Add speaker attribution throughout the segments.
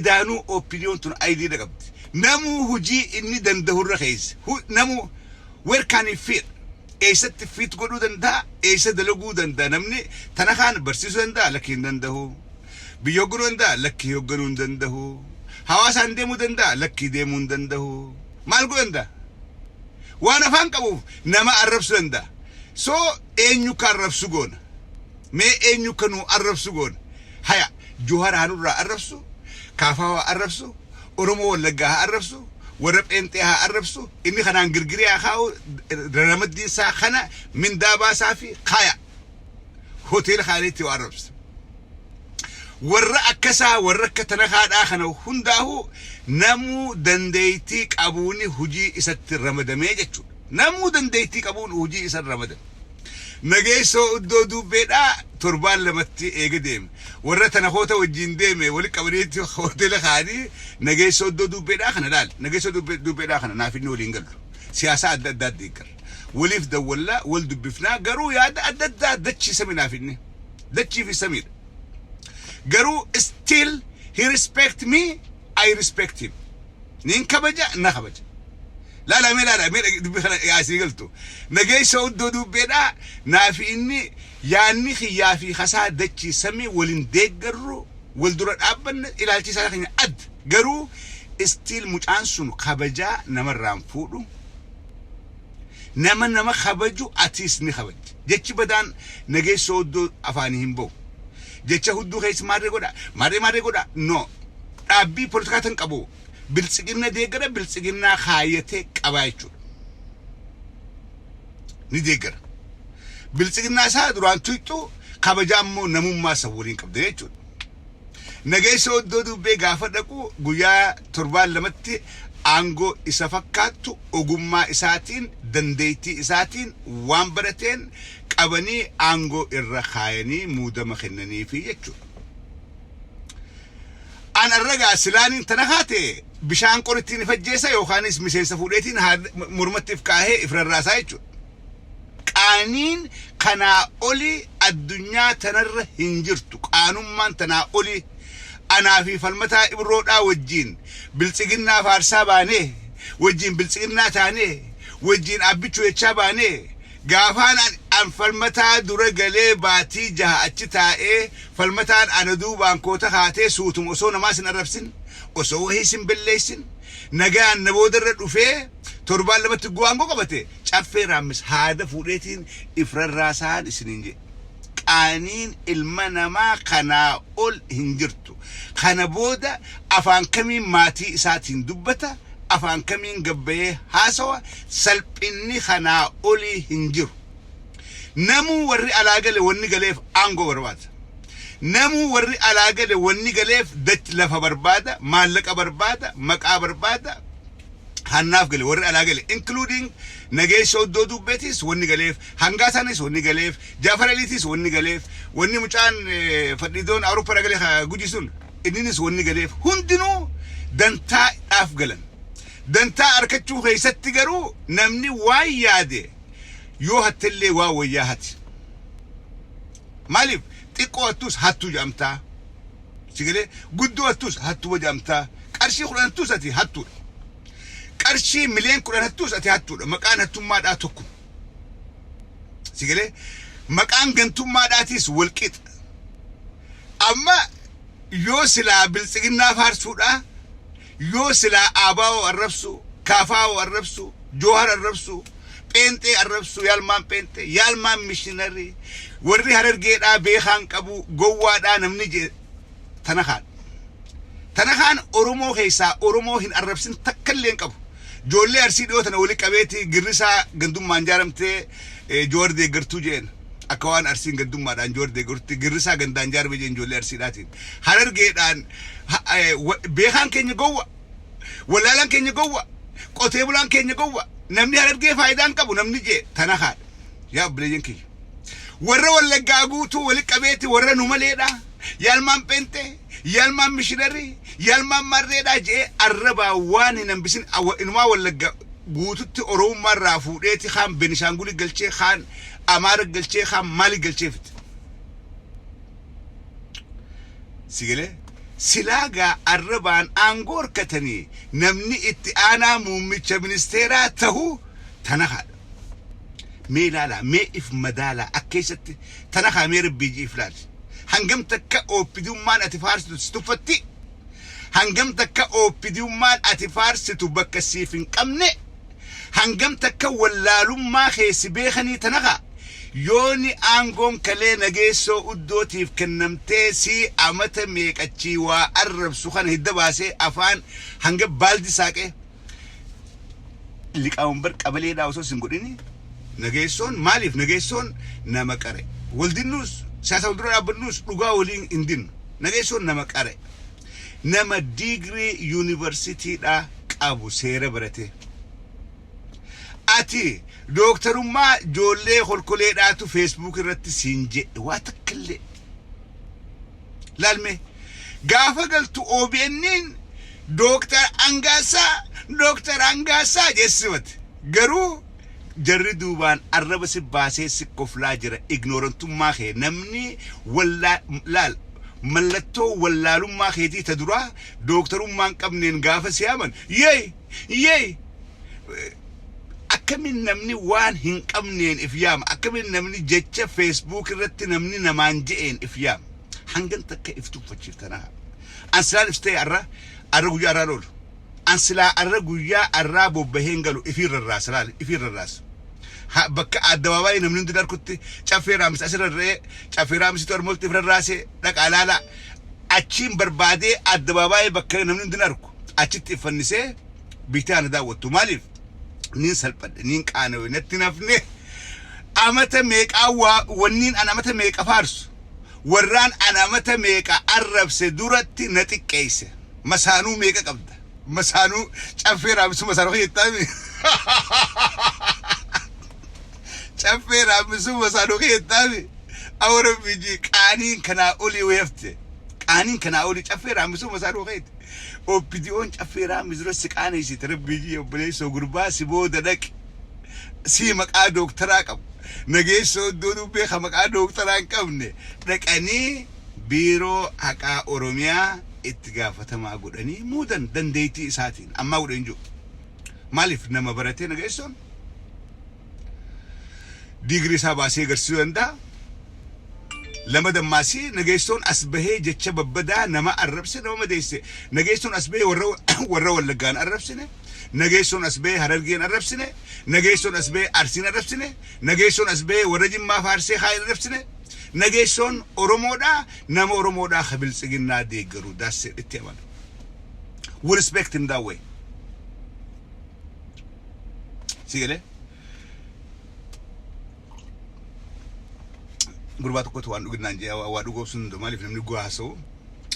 Speaker 1: Daanuu OPDOn tun ID dha qabdi. Namuu hujii inni dandahurra keessa. Namuu where can he fit? Eessatti fit godhuu danda'a? Eessa dalaguu danda'a? Namni tana kaan barsiisuu danda'a? Lakkii hin dandahu. Biyya hogganuu danda'a? Lakkii hogganuu hin dandahu. Hawaasaan deemuu danda'a? Lakkii deemuu hin dandahu. Maal godhuu danda'a? Waan afaan qabuuf nama arrabsuu danda'a. So eenyu ka arrabsu goona? Mee eenyu ka nu arrabsu goona? Haya, Johar haa nurraa arrabsu, Kaafaa haa arrabsu, Oromoo Wallaggaa haa arrabsu, warra Pheenxee haa arrabsu, inni kanaan girgirii haa kaa'u, ramaddiin isaa kana mindaa baasaa fi kaaya. Hoteela kaaniitti yoo arrabsa. Warra akkasaa warra akka tanakaadhaa kana hundaa'u namuu dandeettii qabuuni hojii isatti ramadamee jechuudha. Namuu dandeettii qabuun hojii isa ramadame. Nageessoo iddoo duubbeedhaa torbaan lamatti eega deeme. Warra tanakoota wajjin deeme wali qabaniitti hoteela kaa'anii nageessoo iddoo duubbeedhaa kana laal. Nageessoo duubbeedhaa kana naaf inni waliin galu. Siyaasaa adda addaa deeggarra. Waliif dawwallaa, wal dubbifnaa garuu yaada adda addaa dachii samii naaf inni. Dachii fi samiidha. Garuu still he respect me, I respect him. Niin kabaja, na kabaja. Laala mee laala mee dubbii kana yaasii galtu. Nageessa iddoo dubbeedhaa naafi inni yaanni kiyyaa fi kasaa dachii samii waliin deeggarru wal dura dhaabbanne ilaalchi isaa keenya adda. Garuu still mucaan sun kabajaa namarraan fuudhu. Nama nama kabaju atiis ni kabajja. Jechi badaan nageessoo iddoo afaanii hin bahu. Jecha hudduu keessa maarree godha maarree maarree godha no. Dhaabbii poolitikaa tan qabu biltsiginna deeggara biltsiginnaa kaayyatee qabaa jechuudha. Ni deeggara. Biltsiginnaa isaa duraan tuyxu kabajaa immoo namummaa isa waliin qabda jechuudha. Nageessoo iddoo dubbee gaafa dhaqu guyyaa torbaan lamatti aangoo isa fakkaattu ogummaa isaatiin dandeettii isaatiin waan barateen qabanii aangoo irra kaayanii muudama kennaniifi jechuudha. An arragaa silaaniin tana kaate bishaan qorittiin ifajjeessa yookaanis miseensa fuudheetiin mormatti if kaahee if rarraasaa jechuudha. Qaaniin kanaa oli addunyaa tanarra hin jirtu. Qaanummaan tanaa oli anaa fi falmataa ibroodhaa wajjiin biltsiginnaa faarsaa baanee wajjiin biltsiginnaa taanee wajjiin aabbichuu jechaa baanee gaafaan an falmataa dura galee baatii jaha achi taa'ee falmataan ana duubaan koota kaatee suutuma osoo namaa sin arrabsin osoo wahii sin belleessin nagaan na boodarra dhufee torbaan lamatti aangoo qabate caffee raammis haada fuudheetiin if rarraasaan isiniin jedhe. Qaaniin ilma namaa kanaa ol hin jirtu. Kana booda afaan kamiin maatii isaatiin dubbata, afaan kamiin gabbayee haasawa, salphinni kanaa olii hin jiru. Namuu warri alaa gale wanni galeef aangoo barbaada. Namuu warri alaa gale wanni galeef lafa barbaada, maallaqa barbaada, maqaa barbaada, hannaaf gale warri alaa gale including nageessa iddoo dubbeetis wanni galeef hangaasaanis wanni galeef Jaafar Aliitis wanni galeef wanni mucaan fadhiidoon Awurooppaa galee guji sun inninis wanni galeef hundinuu dantaadhaaf galan. Dantaa harkachuu keessatti garuu namni waan yaade yoo hattellee waa wayyaa hati. Maaliif xiqqoo hattus hattuu jedhamtaa. Sigalee guddoo hattus hattuu jedhamtaa. Qarshii 10 hattus ati hattuudha. Qarshii miliyoon 10 hattus ati hattuudha. Maqaan hattummaadhaa tokko. Sigalee maqaan gantummaadhaatis wal qixa. Amma yoo silaa biltsiginnaa faarsuudhaa yoo silaa aabaa'oo arrabsu, kaafaa'oo arrabsu, joohar arrabsu, pheenxee arrabsu, yaalmaan pheenxee, yaalmaan mishiinarii, warri harargeedhaa beekaan qabu, gowwaadhaa namni jee tana kaan. Tana kaan Oromoo keessaa Oromoo hin arrabsin takka illee hin qabu. Ijoollee Arsii dhiyoo tana wali qabeeti girrisaa gandummaan jaaramtee Joowar deeggartuu jeen. Akka waan Arsiin gandummaadhaan Joowar deeggartutti girrisaa gandaan jaarame jeen ijoollee Arsiidhaatiin. Harargeedhaan beekaan keenya gowwa. Wallaalaan keenya gowwa. Qotee bulaan keenya gowwa. Namni harargee faayidaan qabu namni jee tana haadha. Yaa obboleeyyan kiyya. Warra Wallaggaa guutuu wali qabeeti warra nu maleedha. Yaalmaan pheenxee, yaalmaan mishiinarii, yaalmaan marreedhaa jee arrabaa waan hin hambisin inumaa Wallagga guututti Oromummaa irraa fuudheeti kaan Benishaanguli galchee kaan Amaara galchee kaan maali galchee fite. Sigalee Silaagaa arrabaan aangoo harkatanii namni itti aanaa muummicha ministeeraa tahu tanahaadha. Mee ilaalaa, mee if madaalaa akka keessatti tanahaa, mee rabbii if laali. Hangam takka OPDummaan ati faarsitu si tuffatti? Hangam takka OPDummaan ati faarsitu bakka siif hin qabne? Hangam takka wallaalummaa keessi beekanii tanahaa? Yooni aangoon kalee Nageessoo Uddootiif kennamtee sii amata meeqachii waa arrabsu kana hidda baasee afaan hanga baaldi saaqee liqaawwan qabaleedhaa osoo sin godhini. Nageessoon maaliif? Nageessoon nama qare. Wal dinnuus, siyaasa wal dura dhaabbannuus, dhugaa waliin hin dinnu. Nageessoon nama qare, nama digirii yuunivarsiitiidhaa qabu, seera barate. Ati dooktarummaa ijoollee kolkoleedhaatu Facebook irratti siin jedhe. Waa takkallee laalme gaafa galtu OBN'n "Dooktar Angaasaa, Dooktar Angaasaa" jeessifate. Garuu jarri duubaan arraba si baasee si koflaa jira. Ignorantummaa kee namni wallaa laal. Mallattoo wallaalummaa keetii ta duraa dooktarummaan qabneen gaafa si yaaman yeey yeey. Akkamiin namni waan hin qabneen if yaama? Akkamiin namni jecha Facebook irratti namni namaan je'een if yaama? Hangan takka if tuffachiiftanaa? An silaan if ta'e arra guyyaa arraa loolu. An silaa arra guyyaa arraa bobbaheen galu ifiin rarraasa. Laal, ifiin rarraasa. Bakka addabaabaayii namni hundi arkutti Caffee Raamsi asirra rarra'ee, Caffee Raamsitu armolti if rarraasee dhaqaa laalaa. Achiin barbaadee addabaabaayii bakka namni hundi arku achitti if fannisee biitaa na daawwattu. Maaliif? Niin salphadhe, niin qaanawe, natti nafne. Amata meeqaa waa wanniin an amata meeqa faarsu, warraan an amata meeqa arrabse duratti na xiqqeesse. Masaanuu meeqa qabda? Masaanuu Caffee Raamsuu masaanuu keettaami. Caffee Raamsuu masaanuu keettaami. Awara biji qaaniin kanaa olii weefte. Qaaniin kanaa olii Caffee Raamsuu masaanuu keeti. OPDO'n Caffee Raamsuu dura si qaaneessite. Rabbii obboleessoo gurbaa si booda dhaqi. Si maqaa dooktaraa qabu. Nageessoo iddoo dubbee ka maqaa dooktaraa hin qabne dhaqanii Biiroo Haqaa Oromiyaa itti gaafatamaa godhanii muudan dandeettii isaatiin ammaa godhe hin jiru. Maaliif? Nama baratee Nageessoon digirii isaa baasee agarsiisuu danda'a. Lama dammaasii Nageessoon as bahee jecha babbadaa nama arrabse, nama madeesse. Nageessoon as bahee warra Wallaggaan arrabsine. Nageessoon as bahee Harargeen arrabsine. Nageessoon as bahee Arsiin arrabsine. Nageessoon as bahee warra Jimmaa faarsee haa arrabsine. Nageessoon Oromoodhaa, nama Oromoodhaa ka Biltsiginnaa deeggaru daasee itti amana. We respect him that way. Si galee? Gurbaa tokkotu waan dhuginnaan jee waa dhuguu sun danda'u. Maaliif? Namni guwaa haasa'u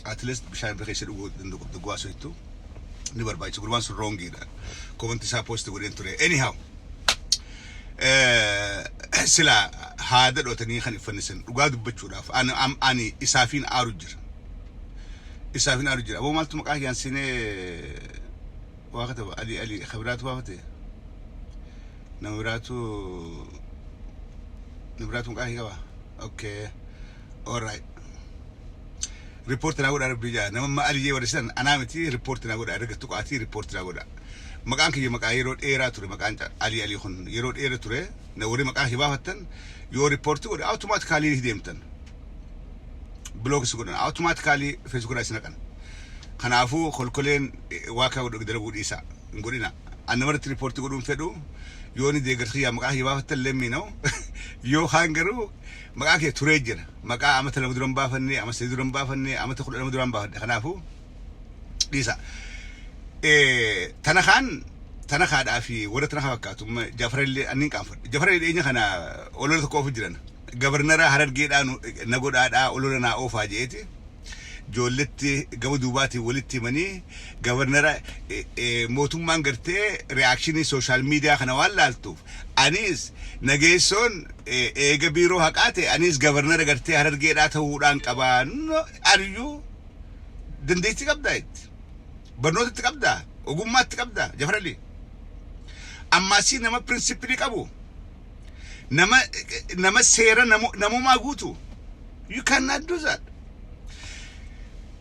Speaker 1: at least bishaan bira keessa dhuguu danda'u qabda. Guwaa haasa'u ni barbaachisa. Gurbaan sun wrongiidha. Commentii isaa post godheen ture. Anyhow, sila haada dhootanii kan iffannisan dhugaa dubbachuudhaaf ani isaafiin aaru jira. Isaafiin aaru jira. Aboo, maaltu maqaa kiyyaan seenee waa kataba? Ali Ali kabiraatu baafate, nama biraatu maqaa kee qaba. Okay, alright, report naa godhaa. Rabbii jaa, nama amma Aliyyee warri anaa miti, report naa godhaa. Erga tuqaatii report naa godhaa. Maqaan kiyya maqaa yeroo dheeraa ture. Maqaan Ali Ali kun yeroo dheeraa ture. Na warri maqaa kiyya baafattan yoo report godhe automatically deemtan, block si godhan, automatically Facebook irraa isin haqan. Kanaafuu kolkoleen waa kaa godhu dalaguu dhiisaa, hin godhina. An namarratti report godhuun fedhu. Yoo ni deeggarsa kiyyaa maqaa kiyya baafattan, let me know. Yoo kaan garuu maqaa kee turee jira. Maqaa amata 2 duran baafannee, amata 3 duran baafannee, amata 12 duran baafadhe. Kanaafuu dhiisa. Tana kaan tana kaadhaa fi warra tana fakkaatu Jafarallee annin qaanfadhe. Jafarallee dhiyeenya kana olola tokko oofu jiran. Governora Harargeedhaa na godhaadhaa, olola naa oofaa je'eeti. Ijoolletti gama duubaatiin walitti himanii governora mootummaan gartee reactionii social media kana waan laaltuuf, anis Nageessoon eega biiroo haqaa ta'e, anis governora gartee Harargeedhaa ta'uudhaan qabaa. Ariyyuu dandeettii qabdaa, itti barnoota itti qabdaa, ogummaa itti qabdaa. Jafarali ammaasii nama principle qabu, nama seera namummaa guutu, you cannot do that.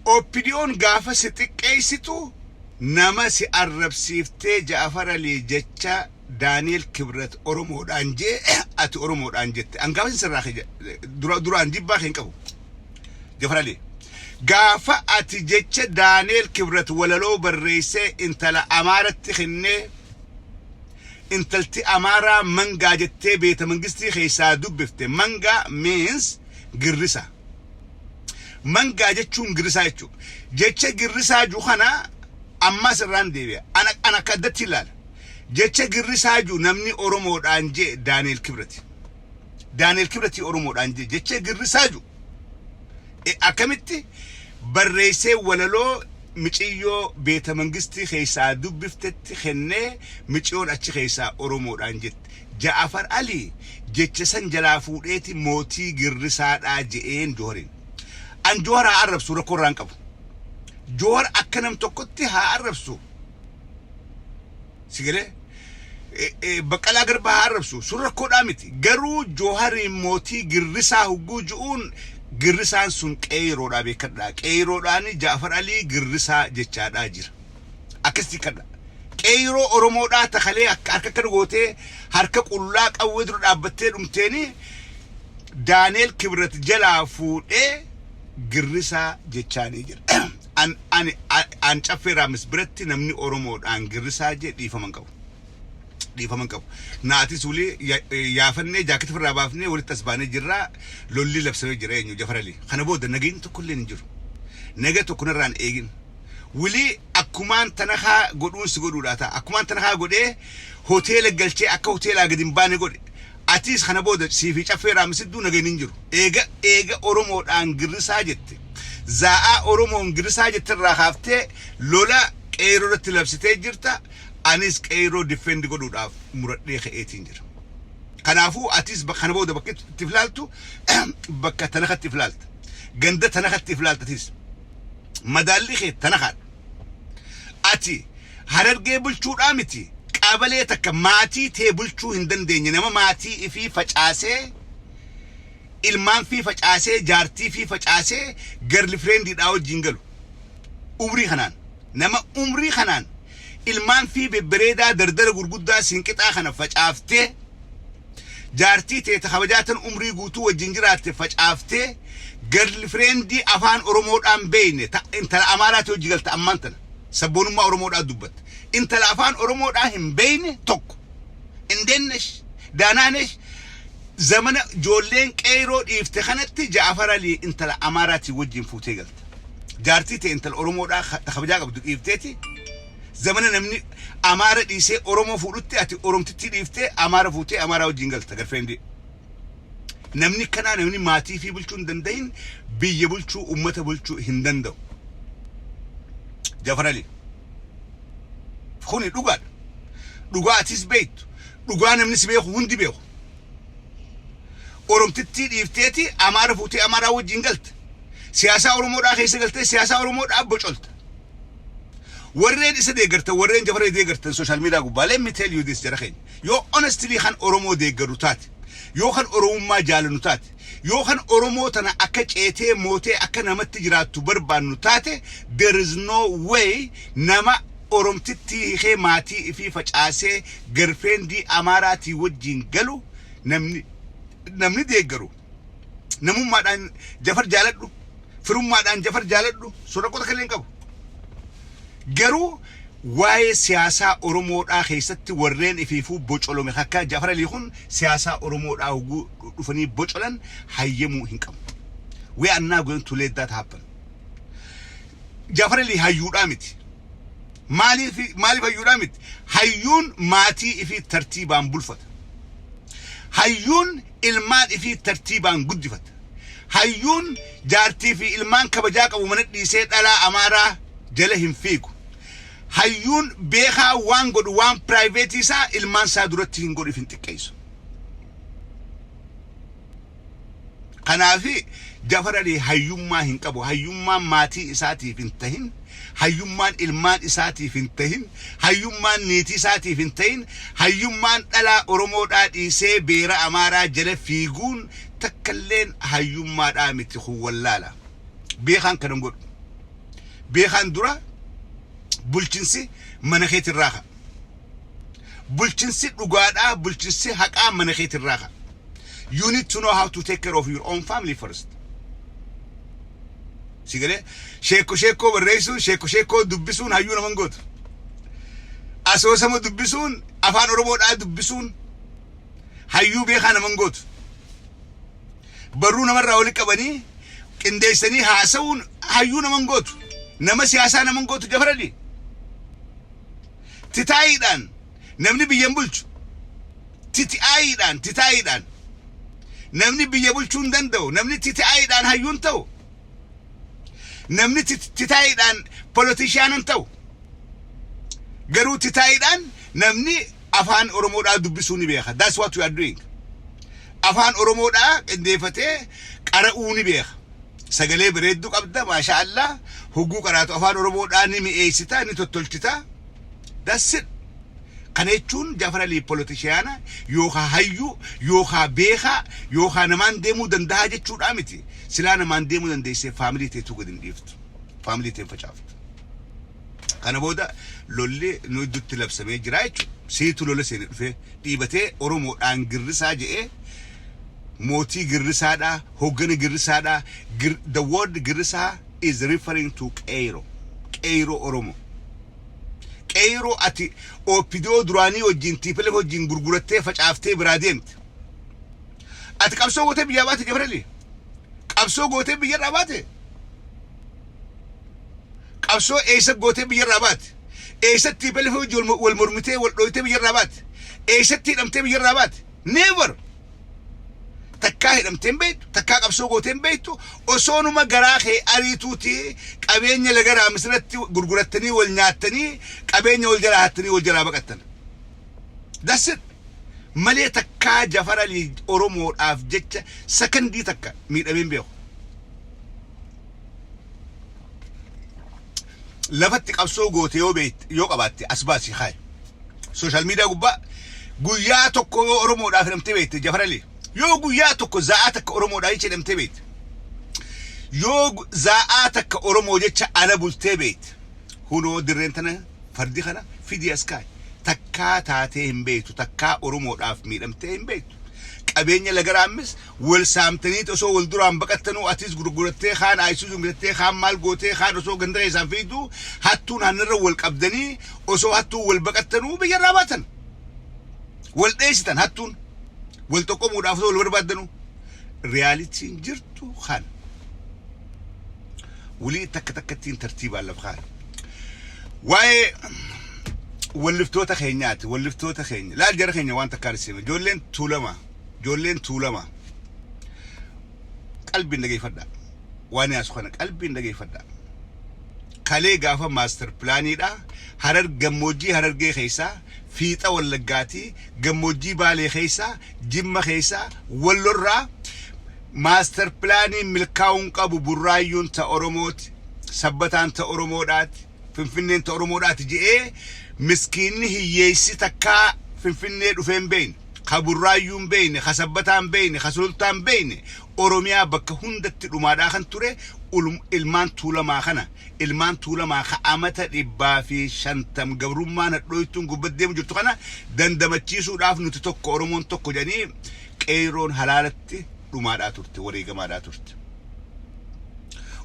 Speaker 1: OPDOn gaafa si xiqqeessitu, nama si arrabsiiftee Ja'afar Alii jecha Daani'el Kibrat Oromoodhaan jee, ati Oromoodhaan jette. An gaafa sirraa duraan jibbaa kee hin qabu. Ja'afar Alii. Gaafa ati jecha Daani'el Kibrat walaloo barreessee intala Amaaratti kennee, intalti Amaaraa mangaa jettee beeta mangistii keessaa dubbifte. Mangaa means girrisa. Mangaa jechuun girrisaa jechuudha. Jecha girrisaa ju kana ammas irraan deebi'a. Ana akka addatti ilaala. Jecha girrisaa ju namni Oromoodhaan jee Daani'el Kibrati. Daani'el Kibrati Oromoodhaan jee jecha girrisaa ju. Akkamitti barreessee walaloo miciyyoo beeta mangistii keessaa dubbiftetti kennee, miciyyoon achi keessaa Oromoodhaan jette. Ja'afar Alii jecha san jalaa fuudheeti mootii girrisaadhaa je'een Joohariin. An Joohar haa arrabsu, rakkoo irraa hin qabu. Joohar akka nam tokkotti haa arrabsu. Si galee? Baqqalaa Garbaa haa arrabsu, sun rakkoodhaa miti. Garuu Joohariin mootii girrisaa hugguu ju'uun, girrisaan sun qeeyroodhaa beekadhaa. Qeeyroodhaan Ja'afar Alii girrisaa jechaadhaa jira. Akkasitti kadha. Qeeyroo Oromoodhaa takalee akka harka akkana gootee harka qullaa qawwee dura dhaabbattee dhumteeni Daani'el Kibrat jalaa fuudhee girrisaa jechaanii jira. An ani an Caffee Raamis biratti namni Oromoodhaan girrisaa jee dhiifama hin qabu. Dhiifama hin qabu. Naatis walii yaafannee jaaketa ofirraa baafnee walitti as baanee jirra. Lolli labsamee jira eenyu Jafar Alii. Kana booda nageenyi tokkollee hin jiru. Naga tokko narraan eegin. Wilii akkumaan tanakaa godhuun si godhuudha ta'a. Akkumaan tanakaa godhee hoteela galchee akka hoteelaa gadi hin baane godhe. Atis kana booda siifii Caffee Raamisidduu nageenyi hin jiru. Eega Oromoodhaan girrisaa jette. Zaa'aa Oromoon girrisaa jette irraa kaaftee lola qeeroo irratti labsitee jirta. Anis qeeroo defend godhuudhaaf muradhee ka'eetiin jira. Kanaafuu atis kana booda bakka itti filaaltu bakka tanakatti filaalta. Ganda tanakatti filaalta atis. Madaalli kee tanakaadha. Ati Harargee bulchuudhaa miti, qabalee takka maatii tee bulchuu hin dandeenye, nama maatii ifii facaasee, ilmaan fi facaasee, jaartii fi facaasee girlfriendiidhaa wajjin galu. Umrii kanaan, nama umrii kanaan ilmaan fi bebbereedaa dardara gurguddaa siinqixaa kana facaaftee, jaartii tee ta kabajaatan umrii guutuu wajjin jiraatte facaaftee, girlfriendii afaan Oromoodhaan beeyne ta intala Amaaraati hojii galta. Ammaan tana sabboonummaa Oromoodhaa dubbatta. Intala afaan Oromoodhaa hin beeyne tokko indennesh daanaanesh zamana ijoolleen qeeroo dhiifte kanatti Ja'afar Alii intala Amaaraatii wajjin fuutee galta. Jaartii ta'e intala Oromoodhaa ta kabajaa qabdu dhiifteeti, zamana namni Amaara dhiisee Oromoo fuudhutti ati Oromtittii dhiiftee Amaara fuutee Amaaraa wajjin galta girlfriendii. Namni kanaa, namni maatii fi bulchuu hin danda'in, biyya bulchuu, ummata bulchuu hin danda'u. Jafar Ali. Kuni dhugaadha. Dhugaa atis beektu. Dhugaa namni si beeku hundi beeku. Oromtittii dhiifteeti Amaara fuutee Amaaraa wajjin galta. Siyaasaa Oromoodhaa keessa galtee siyaasaa Oromoodhaa bocolta. Warreen isa deeggartan, warreen Jafaree deeggartan social media gubbaa, let me tell you this, jara keenya. Yoo honestly kan Oromoo deeggaru taate, yoo kan Oromummaa jaalannu taate, yoo kan Oromoo tana akka ceetee mootee akka namatti jiraattu barbaannu taate, there is no way nama Oromtittii hiikee maatii ifii facaasee girlfriendii Amaaraatii wajjin galu namni deeggaru. Namummaadhaan Jafar jaaladhu, firummaadhaan Jafar jaaladhu, sun rakkoo takka illee hin qabu. Garuu waa'ee siyaasaa Oromoodhaa keessatti warreen ifiifuu bocolome akka Jafar Alii kun siyaasaa Oromoodhaa hogguu dhufanii bocolan hayyamuu hin qabu. We are not going to let that happen. Jafar Alii hayyuudhaa miti. Maaliif hayyuudhaa miti? Hayyuun maatii ifii tartiibaan bulfata. Hayyuun ilmaan ifii tartiibaan guddifata. Hayyuun jaartii fi ilmaan kabajaa qabu mana dhiisee dhalaa Amaaraa jala hin fiigu. Hayyuun beekaa waan godhu waan private isaa ilmaan isaa duratti hin godhu, hin xiqqeessu. Kanaafi Jafar Ali hayyummaa hin qabu. Hayyummaan maatii isaatiif hin tahin, hayyummaan ilmaan isaatiif hin tahin, hayyummaan niitii isaatiif hin tahin, hayyummaan dhalaa Oromoodhaa dhiisee beera Amaaraa jala fiiguun takkalleen hayyummaadhaa miti, kun wallaala. Beekaan kanan godhu. Beekaan dura bulchinsi mana keetirraa ka'a. Bulchinsi dhugaadhaa, bulchinsi haqaa mana keetirraa ka'a. You need to know how to take care of your own family first. Si galee? Sheekko sheekkoo barreessuun, sheekko sheekkoo dubbisuun hayyuu naman gootu. Asoosama dubbisuun, Afaan Oromoodhaa dubbisuun hayyuu beekaa naman gootu. Barruu namarraa walitti qabanii qindeessanii haasa'uun hayyuu naman gootu. Nama siyaasaa naman gootu, Jafarali. Titaayiidhaan namni biyya hin bulchu. Titi'aayiidhaan, titaayiidhaan namni biyya bulchuu hin danda'u. Namni titi'aayiidhaan hayyuun ta'u. Namni titaayiidhaan politician hin ta'u. Garuu titaayiidhaan namni Afaan Oromoodhaa dubbisuu ni beeka. That's what we are doing. Afaan Oromoodhaa qindeeffatee qara'uu ni beeka. Sagalee bareedduu qabda, maasha Allah. Hogguu qaraatu Afaan Oromoodhaa ni mi'eessita, ni tottolchita. That's it. Kana jechuun Jaafar Alii politician yookaan hayyuu yookaan beekaa yookaan namaan deemuu danda'a jechuudhaa miti. Silaa namaan deemuu dandeessee family teetuu gadi hin dhiiftu. Family tee facaaftu. Kana booda lolli nu iddutti labsamee jira jechuudha. Siitu lola seene dhufee dhiibatee Oromoodhaan girrisaa je'ee, mootii girrisaadhaa, hoggana girrisaadhaa. The word girrisaa is referring to qeeroo. Qeeroo Oromoo. Qeeroo ati OPDO duraanii wajjin, TPLF wajjin gurgurattee facaaftee biraa deemte. Ati qabsoo gootee biyyaa baate, Jafarali. Qabsoo gootee biyyarraa baate. Qabsoo eessa gootee biyyarraa baate? Eessatti TPLF wajjin wal mormitee, wal dhooytee biyyarraa baate? Eessatti hidhamtee biyyarraa baate? Never. Takkaa hidhamtee hin beektu, takkaa qabsoo gootee hin beektu, osoonuma garaa kee ariituuti qabeenya lagaraa misirratti gurgurattanii wal nyaattanii, qabeenya wal jalaa hattanii wal jalaa baqattan. That's it. Malee takkaa Jafar Alii Oromoodhaaf jecha sakandii takka miidhamee hin beeku. Lafatti qabsoo goote yoo beekte, yoo qabaatte, as baasii kaayi. Social media gubbaa guyyaa tokko yoo Oromoodhaaf hidhamtee beekte, Jafar Alii, yoo guyyaa tokko za'aa takka Oromoodhaaf jecha hidhamtee beekte, yoo za'aa takka Oromoo jecha ala bultee beekte, hunoo dirreen tana fardi kana fidii as kaayi. Takkaa taatee hin beektu, takkaa Oromoodhaaf miidhamtee hin beektu. Qabeenya laga Raammis wal saamtanii osoo wal duraan baqattanuu, atis gurgurattee, kaan Ayisuuzuu bitattee, kaan maal gootee, kaan osoo ganda keessaan fiigduu hattuun hannarra wal qabdanii, osoo hattuun wal baqattanuu biyyarraa baatan. Wal dheessitan, hattuun wal xoqqomuudhaaf osoo wal barbaaddanuu. Realityn jirtu kana. Walii takka takkattiin tartiibaan lafa kaa'e. Waa'ee walliftoota keenyaati. Walliftoota keenya. Laal, jara keenya, waan takkaan isin ijoolleen Tuulama. Ijoolleen Tuulama. Qalbiin dhageeffadha. Waan yaasu kana qalbiin dhageeffadha. Kalee gaafa master planiidha. Harar, gammoojjii Harargee keessaa, fiixa Wallaggaatii, gammoojjii Baalee keessaa, Jimma keessaa, Wallorraa master planiin milkaa'uun qabu, Burraayyuun ta Oromooti, Sabbataan ta Oromoodhaati, Finfinneen ta Oromoodhaati je'ee, miskiinni hiyyeessi takkaa Finfinnee dhufee hin beekne, ka Burraayyuu hin beekne, ka Sabbataa hin beekne, ka Sulultaa hin beekne, Oromiyaa bakka hundatti dhumaadhaa kan ture ilmaan Tuulamaa kana, ilmaan Tuulamaa ka amata 150 gabrummaan hadhooytuun gubbatti deemu jirtu kana dandamachiisuudhaaf nuti tokko, Oromoon tokko jedhanii qeeyroon halaalatti dhumaadhaa turte, wareegamaadhaa turte.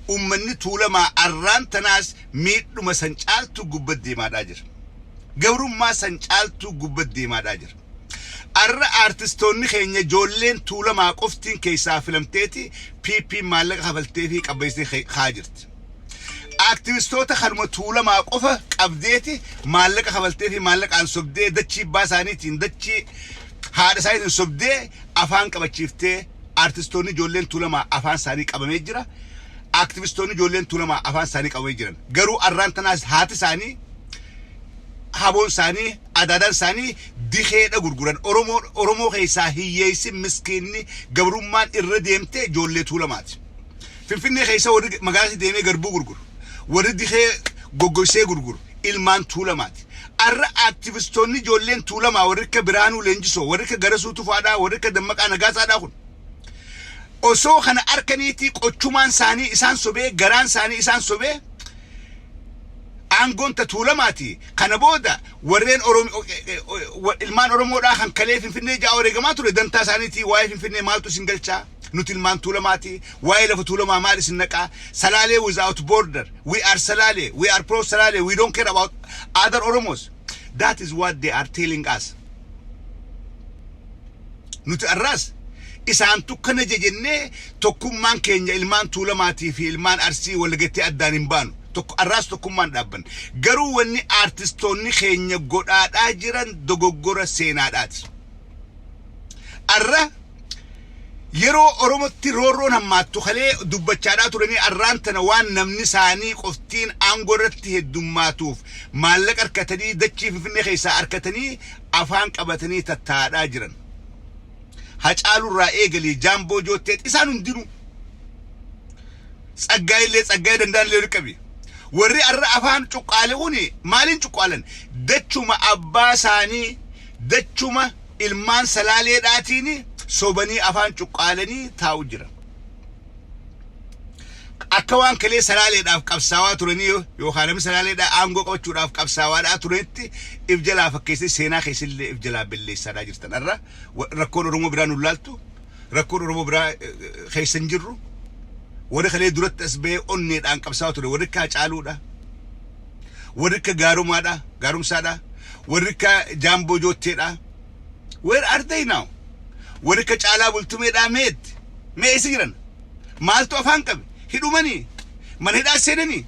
Speaker 1: Ummanni Tuulamaa arraan tanaas miidhuma san caaltuu gubbat deemaadhaa jira. Gabrummaa san caaltuu gubbat deemaadhaa jira. Arra aartistoonni keenya ijoolleen Tuulamaa qoftiin keessaa filamteeti PP maallaqa kafaltee fi qabbeessitee kaa jirti. Aaktivistoota kanuma Tuulamaa qofa qabdeeti maallaqa kafaltee fi maallaqaan sobdee, dachii abbaa isaaniitiin, dachii haadha isaaniitiin sobdee afaan qabachiiftee, aartistoonni ijoolleen Tuulamaa afaan isaanii qabamee jira. Aaktivistoonni ijoolleen Tuulamaa afaan isaanii qabamee jiran. Garuu arraan tanaas haati isaanii, haboon isaanii, adaadaan isaanii dikeedha gurguran. Oromoo keessaa hiyyeessi miskiinni gabrummaan irra deemte ijoollee Tuulamaati. Finfinnee keessa warri magaalaa deemee garbuu gurguru, warri dikee goggogsee gurguru ilmaan Tuulamaati. Arra aaktivistoonni ijoolleen Tuulamaa warri akka Biraanuu Leenjisoo, warri akka Garasuu Tufaadhaa, warri akka Dammaqaa Nagaasaadhaa kun osoo kana arkaniitii qochumaan isaanii isaan sobee, garaan isaanii isaan sobee. Aangoon ta Tuulamaati. Kana booda warreen ilmaan Oromoodhaa kan kalee Finfinnee ja'a wareegamaa ture dantaa isaaniitii, waa'ee Finfinnee maaltu isin galchaa? Nuti ilmaan Tuulamaati. Waa'ee lafa Tuulamaa maal isin naqaa? Salaalee without border. We are Salaalee. We are pro Salaalee. We don't care about other Oromos. That is what they are telling us. Nuti arraas isaantu kana jennee tokkummaan keenya ilmaan Tuulamaatii fi ilmaan Arsii walgattee addaan hin baanu. Tokko arraas tokkummaan dhaabban. Garuu wanni aartistoonni keenya godhaadhaa jiran dogoggora seenaadhaati. Arra yeroo Oromotti roorroon hammaattu kalee dubbachaadhaa turanii, arraan tana waan namni isaanii qoftiin aangoo irratti heddummaatuuf maallaqa harkatanii, dachii Finfinnee keessaa harkatanii, afaan qabatanii tattaa'adhaa jiran. Hacaalurraa eegalii Jaamboo Jootteet isaan hundinuu, Tsaggaa illee, Tsaggaa danda'an illee qabi. Warri arra afaan cuqqaale kuni maaliin cuqqaalan? Dachuma abbaa isaanii, dachuma ilmaan Salaaleedhaatiin sobanii afaan cuqqaalanii taa'u jira. Akka waan kalee Salaaleedhaaf qabsaawaa turanii yookaan namni Salaaleedhaa aangoo qabachuudhaaf qabsaawaadhaa turanitti if jalaa fakkeessee seenaa keessallee if jalaa balleessaadhaa jirtan. Arra rakkoon Oromoo biraa nu laaltu, rakkoon Oromoo biraa keessa hin jirru. Warri kalee duratti as bahee onneedhaan qabsaawaa ture warri akka Hacaaluudha. Warri akka Gaarumaadha, Gaarumsaadha. Warri akka Jaamboo Jootteedha. Where are they now? Warri akka Caalaa Bultumeedhaa meetti? Mee eessa jiran? Maaltu afaan qabe? Hidhumanii? Mana hidhaa seenanii?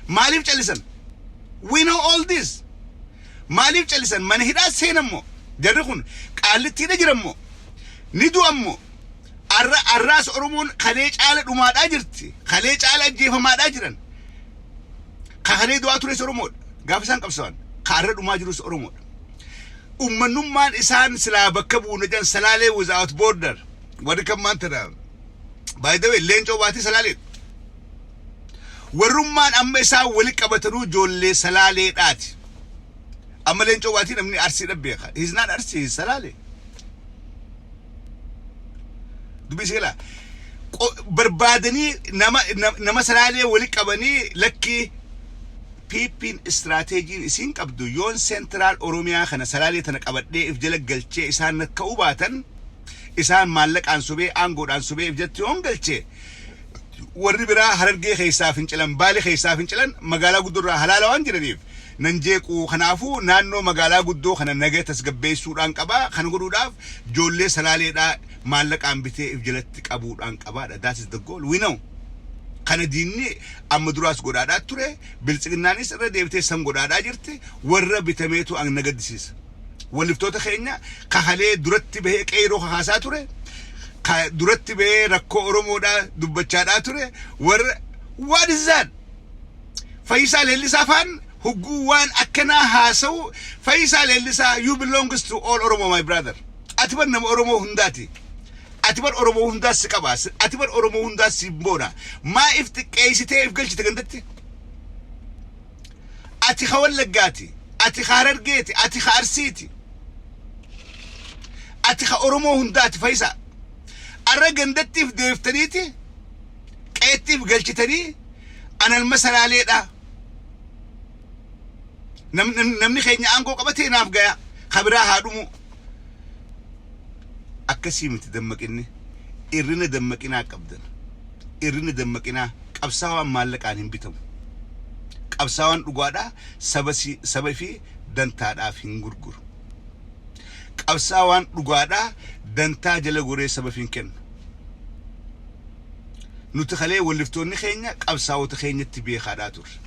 Speaker 1: Maaliif callisan? We know all this. Maaliif callisan? Mana hidhaa seenan moo? Jarri kun qaallittiidha jiran moo? Ni du'an moo? Arra arraas Oromoon kalee caala dhumaadhaa jirti. Kalee caala ajjeefamaadhaa jiran. Ka kalee du'aa tures Oromoodha. Gaafa isaan qabsawan. Ka arra dhumaa jirus Oromoodha. Ummannummaan isaan silaa bakka buuna jedhan, Salaalee without border. Warri kan maan tana. By the way, Leencoo Baatii Salaaleedha. Warrummaan amma isaan wali qabatanuu ijoollee Salaaleedhaati. Amma Leencoo Baatii namni Arsiidha beeka. He's not Arsii, he's Salaalee. Dubbii seelaa. Barbaadanii nama Salaalee wali qabanii lakkii PP'n istiraateejiin isiin qabdu yoon central Oromiyaa kana, Salaalee tana qabadhee if jala galchee, isaan ka'uu baatan, isaan maallaqaan sobee, aangoodhaan sobee if jalatti yoon galchee, warri biraa Harargee keessaa fincilan, Baalee keessaa fincilan, magaalaa guddoo irraa halaala waan jiraniif nan jeequu. Kanaafuu naannoo magaalaa guddoo kana naga tasgabbeessuudhaan qabaa. Kana godhuudhaaf ijoollee Salaaleedhaa maallaqaan bitee if jalatti qabuudhaan qabaadha. That is the goal, we know. Kana diinni amma duraas godhaadhaa ture, Biltsiginnaanis irra deebitee san godhaadhaa jirti. Warra bitameetu na gaddisiisa. Walliftoota keenya kahalee duratti bahee qeeroo kakaasaa ture, ka duratti bahee rakkoo Oromoodhaa dubbachaadhaa ture, warra, what is that? Fayyisaa Leellisaa faan hugguu waan akkanaa haasa'u, Fayyisaa Leellisaa, you belongs to all Oromo, my brother. Ati bar nama Oromoo hundaati. Ati bar Oromoo hundaas si qaba. Ati bar Oromoo hundaas si boona. Maa if xiqqeessitee if galchite gandatti? Ati ka Wallaggaati, ati ka Harargeeti, ati ka Arsiiti, ati ka Oromoo hundaati. Fayyisaa, arra gandattiif deeftaniiti qeettiif galchitanii analma Salaaleedha. Namni keenya aangoo qabatee naaf gaya, kabiraa haa dhumu. Akkasii miti dammaqinni. Irrina dammaqinaa qabdan. Irrina dammaqinaa. Qabsaawaan maallaqaan hin bitamu. Qabsaawaan dhugaadhaa saba fi dantaadhaaf hin gurguru. Qabsaawaan dhugaadhaa dantaa jala goree saba hin kennu. Nuti kalee walliftoonni keenya qabsaawota keenyatti beekaadhaa turre.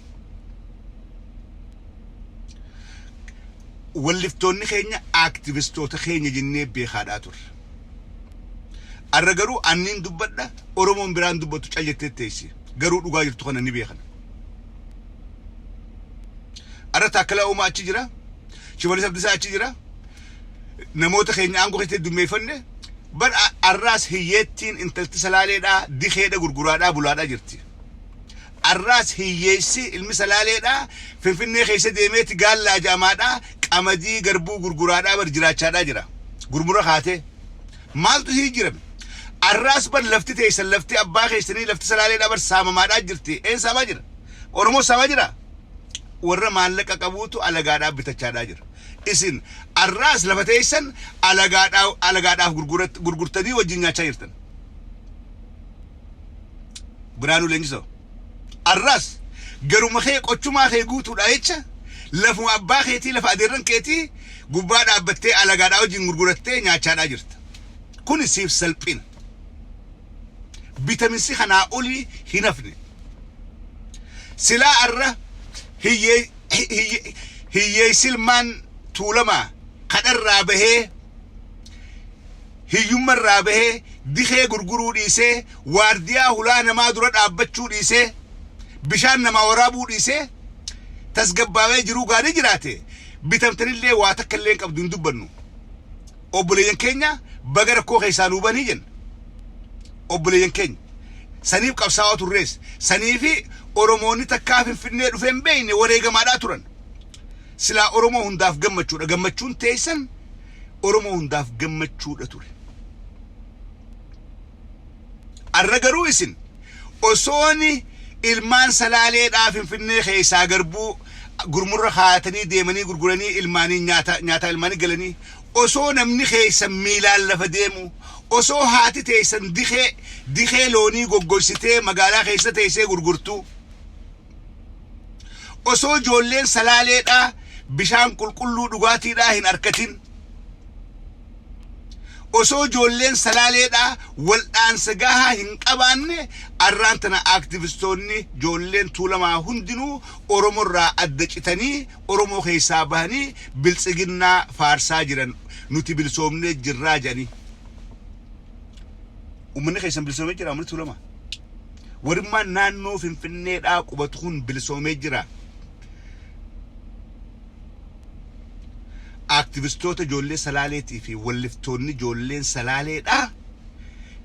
Speaker 1: Walliftoonni keenya aaktivistoota keenya jennee beekaadhaa turre. Arra garuu anniin dubbadha, Oromoon biraan dubbatu cal jettee teessi. Garuu dhugaa jirtu kana ni beekan. Arra Taakkalaa Uumaa achi jira. Shimalis Abdiisaa achi jira. Namoota keenya aangoo keessatti dummeeffanne bar arraas hiyyeettiin intalti Salaaleedhaa dikeedha gurguraadhaa bulaadhaa jirti. Arraas hiyyeessi ilmi Salaaleedhaa Finfinnee keessa deemeeti gaallaa jaamaadhaa qamadii garbuu gurguraadhaa bar jiraachaadhaa jira. Gurmura kaatee. Maaltu sii jirame? Arraas bar lafti teessan, lafti abbaa keessanii, lafti Salaaleedhaa bar saamamaadhaa jirti. Een saamaa jira? Oromoo saamaa jira? Warra maallaqa qabuutu alagaadhaaf bitachaadhaa jira. Isin arraas lafa teessan alagaadhaaf gurgurtanii wajjin nyaachaa jirtan. Biraanuu Leenjisoo. Arraas garuma kee qochumaa kee guutuudha jecha lafuma abbaa keetii, lafa adeerran keetii gubbaa dhaabbattee alagaadhaa wajjin gurgurattee nyaachaadhaa jirta. Kuni siif salphina. Bitaminsi kanaa olii hin hafne. Silaa arra hiyyeessi ilmaan Tuulamaa kadharraa bahee, hiyyummarraa bahee, dikee gurguruu dhiisee, waardiyaa hulaa namaa dura dhaabbachuu dhiisee, bishaan namaa waraabuu dhiisee, tasgabbaawee jiruu gaarii jiraate, bitamtanillee waa takka illee hin qabdu, hin dubbannu. Obboleeyyan keenya baga rakkoo keessaa nuu banii jenna. Obboleeyyan keenya saniif qabsaa'aa turrees, saniifi Oromoonni takkaa Finfinnee dhufee hin beekne wareegamaadhaa turan. Silaa Oromoo hundaaf gammachuudha. Gammachuun teessan Oromoo hundaaf gammachuudha ture. Arra garuu isin osooni ilmaan Salaaleedhaa Finfinnee keessaa garbuu gurmurra kaayatanii deemanii gurguranii ilmaanii nyaata nyaataa ilmaanii galanii, osoo namni keessan miilaan lafa deemu, osoo haati teessan dikee loonii goggoysitee magaalaa keessa teessee gurgurtuu, osoo ijoolleen Salaaleedhaa bishaan qulqulluu dhugaatiidhaa hin arkatin, osoo ijoolleen Salaaleedhaa waldhaansa gahaa hin qabaanne, arraan tana aaktivistoonni ijoolleen Tuulamaa hundinuu Oromorraa adda citanii, Oromoo keessaa bahanii Biltsiginnaa faarsaa jiran, nuti bilisoomnee jirraa jedhanii. Uummanni keessan bilisoomee jira, uummanni Tuulamaa. Warrimmaan naannoo Finfinneedhaa qubatu kun bilisoomee jira. Aaktivistoota ijoollee Salaaleetii fi walliftoonni ijoolleen Salaaleedhaa,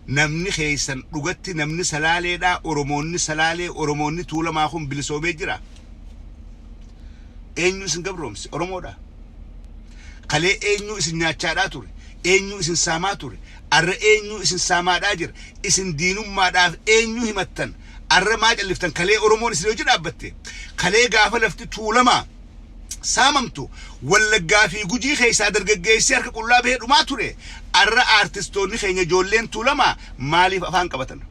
Speaker 1: namni keessan dhugatti, namni Salaaleedhaa, Oromoonni Salaalee, Oromoonni Tuulamaa kun bilisoomee jira. Eenyu isin gabroomse? Oromoodha. Kalee eenyu isin nyaachaadhaa ture? Eenyu isin saamaa ture? Arra eenyu isin saamaadhaa jira? Isin diinummaadhaaf eenyu himattan? Arra maa calliftan? Kalee Oromoon isin hojii dhaabbatte. Kalee gaafa lafti Tuulamaa saamamtu Wallaggaa fi Gujii keessaa dargaggeessi harka qullaa bahee dhumaa ture. Arra aartistoonni keenya ijoolleen Tuulamaa maaliif afaan qabatan?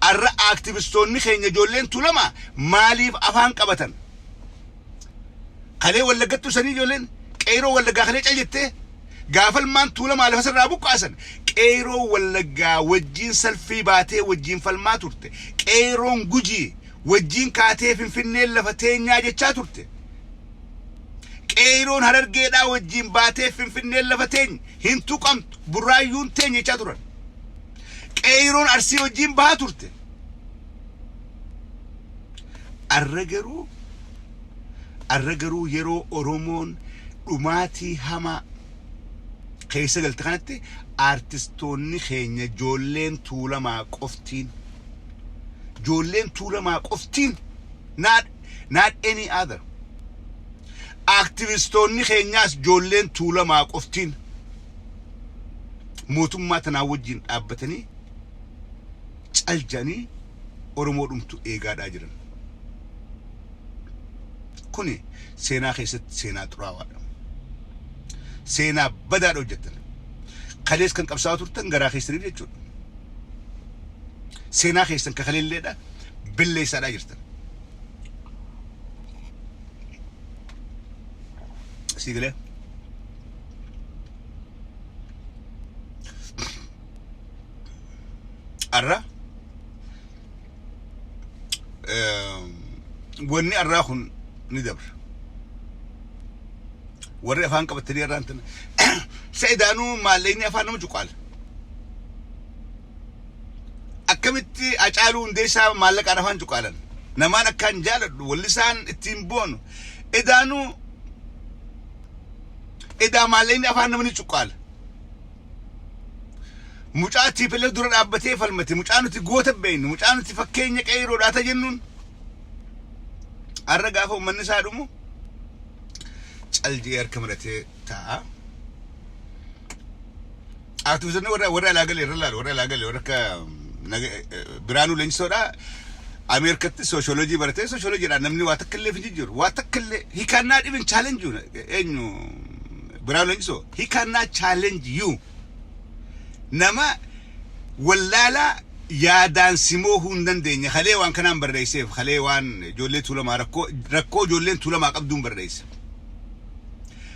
Speaker 1: Arra aaktivistoonni keenya ijoolleen Tuulamaa maaliif afaan qabatan? Kalee Wallaggattuu sanii ijoolleen qeeroo Wallaggaa kalee cal jettee, gaafa ilmaan Tuulamaa lafa sirraa buqqaasan qeeroo Wallaggaa wajjin salfii baatee wajjin falmaa turte. Qeeroon Gujii wajjin kaatee Finfinneen lafa teenyaa jechaa turte. Qeeroon Harargeedhaa wajjin baatee Finfinneen lafa teenya hin tuqamtu, Burraayyuun teenya jechaa turan. Qeeroon Arsii wajjin bahaa turte. Arra garuu yeroo Oromoon dhumaatii hamaa keessa galte kanatti aartistoonni keenya ijoolleen Tuulamaa qoftiin, ijoolleen Tuulamaa qoftiin, not any other, aktivistoonni keenyaas ijoolleen Tuulamaa qoftiin mootummaa tanaa wajjin dhaabbatanii cal jedhanii Oromoo dhumtu eegaadhaa jiran. Kuni seenaa keessatti seenaa xuraawaadha. Seenaa badaadha hojjettan. Kalees kan qabsaa'aa turtan garaa keessaniif jechuudha. Seenaa keessan kakaleelleedha belleessaadhaa jirtan. Sii galee? Arra wanni arraa kun ni dabra. Warri afaan qabatanii arraan tana sa'idaanuu maallaqni afaan nama cuqaala. Akkamitti Hacaaluu Hundeessaa maallaqaan afaan cuqaalan? Namaan akkaan jaaladhu, wallisaan ittiin boonu. Idaanuu idaa maallaqni afaan nama ni cuqaala. Mucaa TPLF dura dhaabbatee falmate, mucaa nuti goota beeknu, mucaa nuti fakkeenya qeerroodhaa ta jennuun, har'a gaafa uummanni isaa dhumu caljee harka maratee taa'a. Aktivistoonni warra alaa galee irra laalu, warra alaa galee warra akka Biraanuu Leenjisoodha. Ameerikatti sociology baratee, sociologydhaan namni waa takka illee hin jijjiiru. Waa takka illee he cannot even challenge you. Eenyu, Birhaanuu Leenjisoo, he cannot challenge you. Nama wallaalaa yaadaan simoo hin dandeenye. Kalee waan kanaan barreesseef, kalee waan ijoollee Tuulamaa, rakkoo ijoolleen Tuulamaa qabduun barreesse.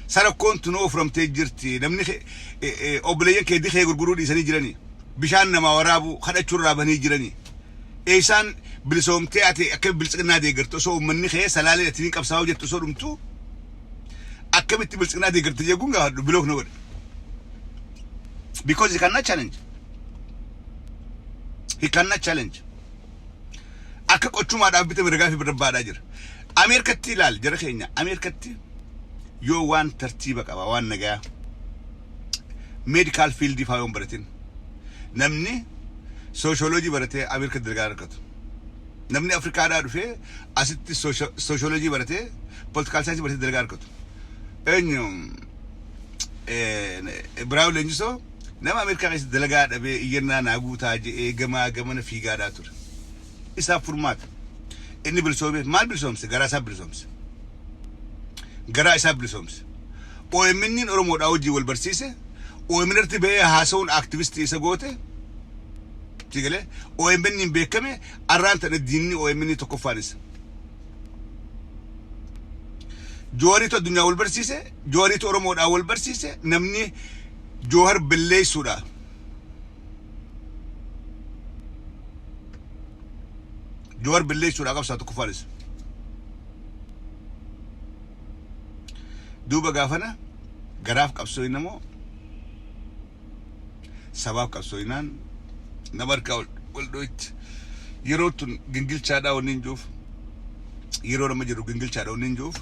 Speaker 1: Sarakkoon tunoo furamtee jirti. Namni obboleeyyan kee dikee gurguruu dhiisanii jiranii. Bishaan namaa waraabuu kadhachuurraa bahanii jiranii. Eessaan bilisoomtee ati akka biltsiginnaa deeggartu, osoo uummanni kee Salaalee ati qabsaa'uu jettu osoo dhumtu, akkamitti biltsiginnaa deeggartu jechuun gaafadhu, block na godhe. Because he cannot challenge. He cannot challenge. Akka qochumaadhaaf bitame ragaa fi barbaadaa jira. Ameerikatti ilaal, jara keenya, Ameerikatti yoo waan tartiiba qaba, waan nagaa medical field faa yoon baratin, namni sociology baratee Ameerikatti dalagaa argatu. Namni Afrikaadhaa dhufee asitti sociology baratee, political science baratee dalagaa argatu. Eenyu, Birhaanuu Leenjisoo nama Ameerikaa keessatti dalagaa dhabee iyyannaa naa guutaa je'ee gamaa gamana fiigaadhaa ture. Isaaf furmaata. Inni bilisoomee maal bilisoomse? Garaa isaa bilisoomse. Garaa isaa bilisoomse. OMN Oromoodhaa wajjin wal barsiise. OMN irratti bahee haasa'uun activistii isa goote. Sigalee OMN hin beekame, arraan tana diinni OMN tokkoffaan isa. Joowariitu addunyaa wal barsiise, Joowariitu Oromoodhaa wal barsiise, namni Joohar balleessuudha. Joowar balleessuudha qabsaa tokkoffaan isa. Duuba gaafana garaaf qabsooyin immoo sabaaf qabsooyinaan nama harkaa wal dho'itti. Yeroo tun gingilchaadhaa wanni hin jiruuf, yeroo nama jiru gingilchaadha wanni hin jiruuf,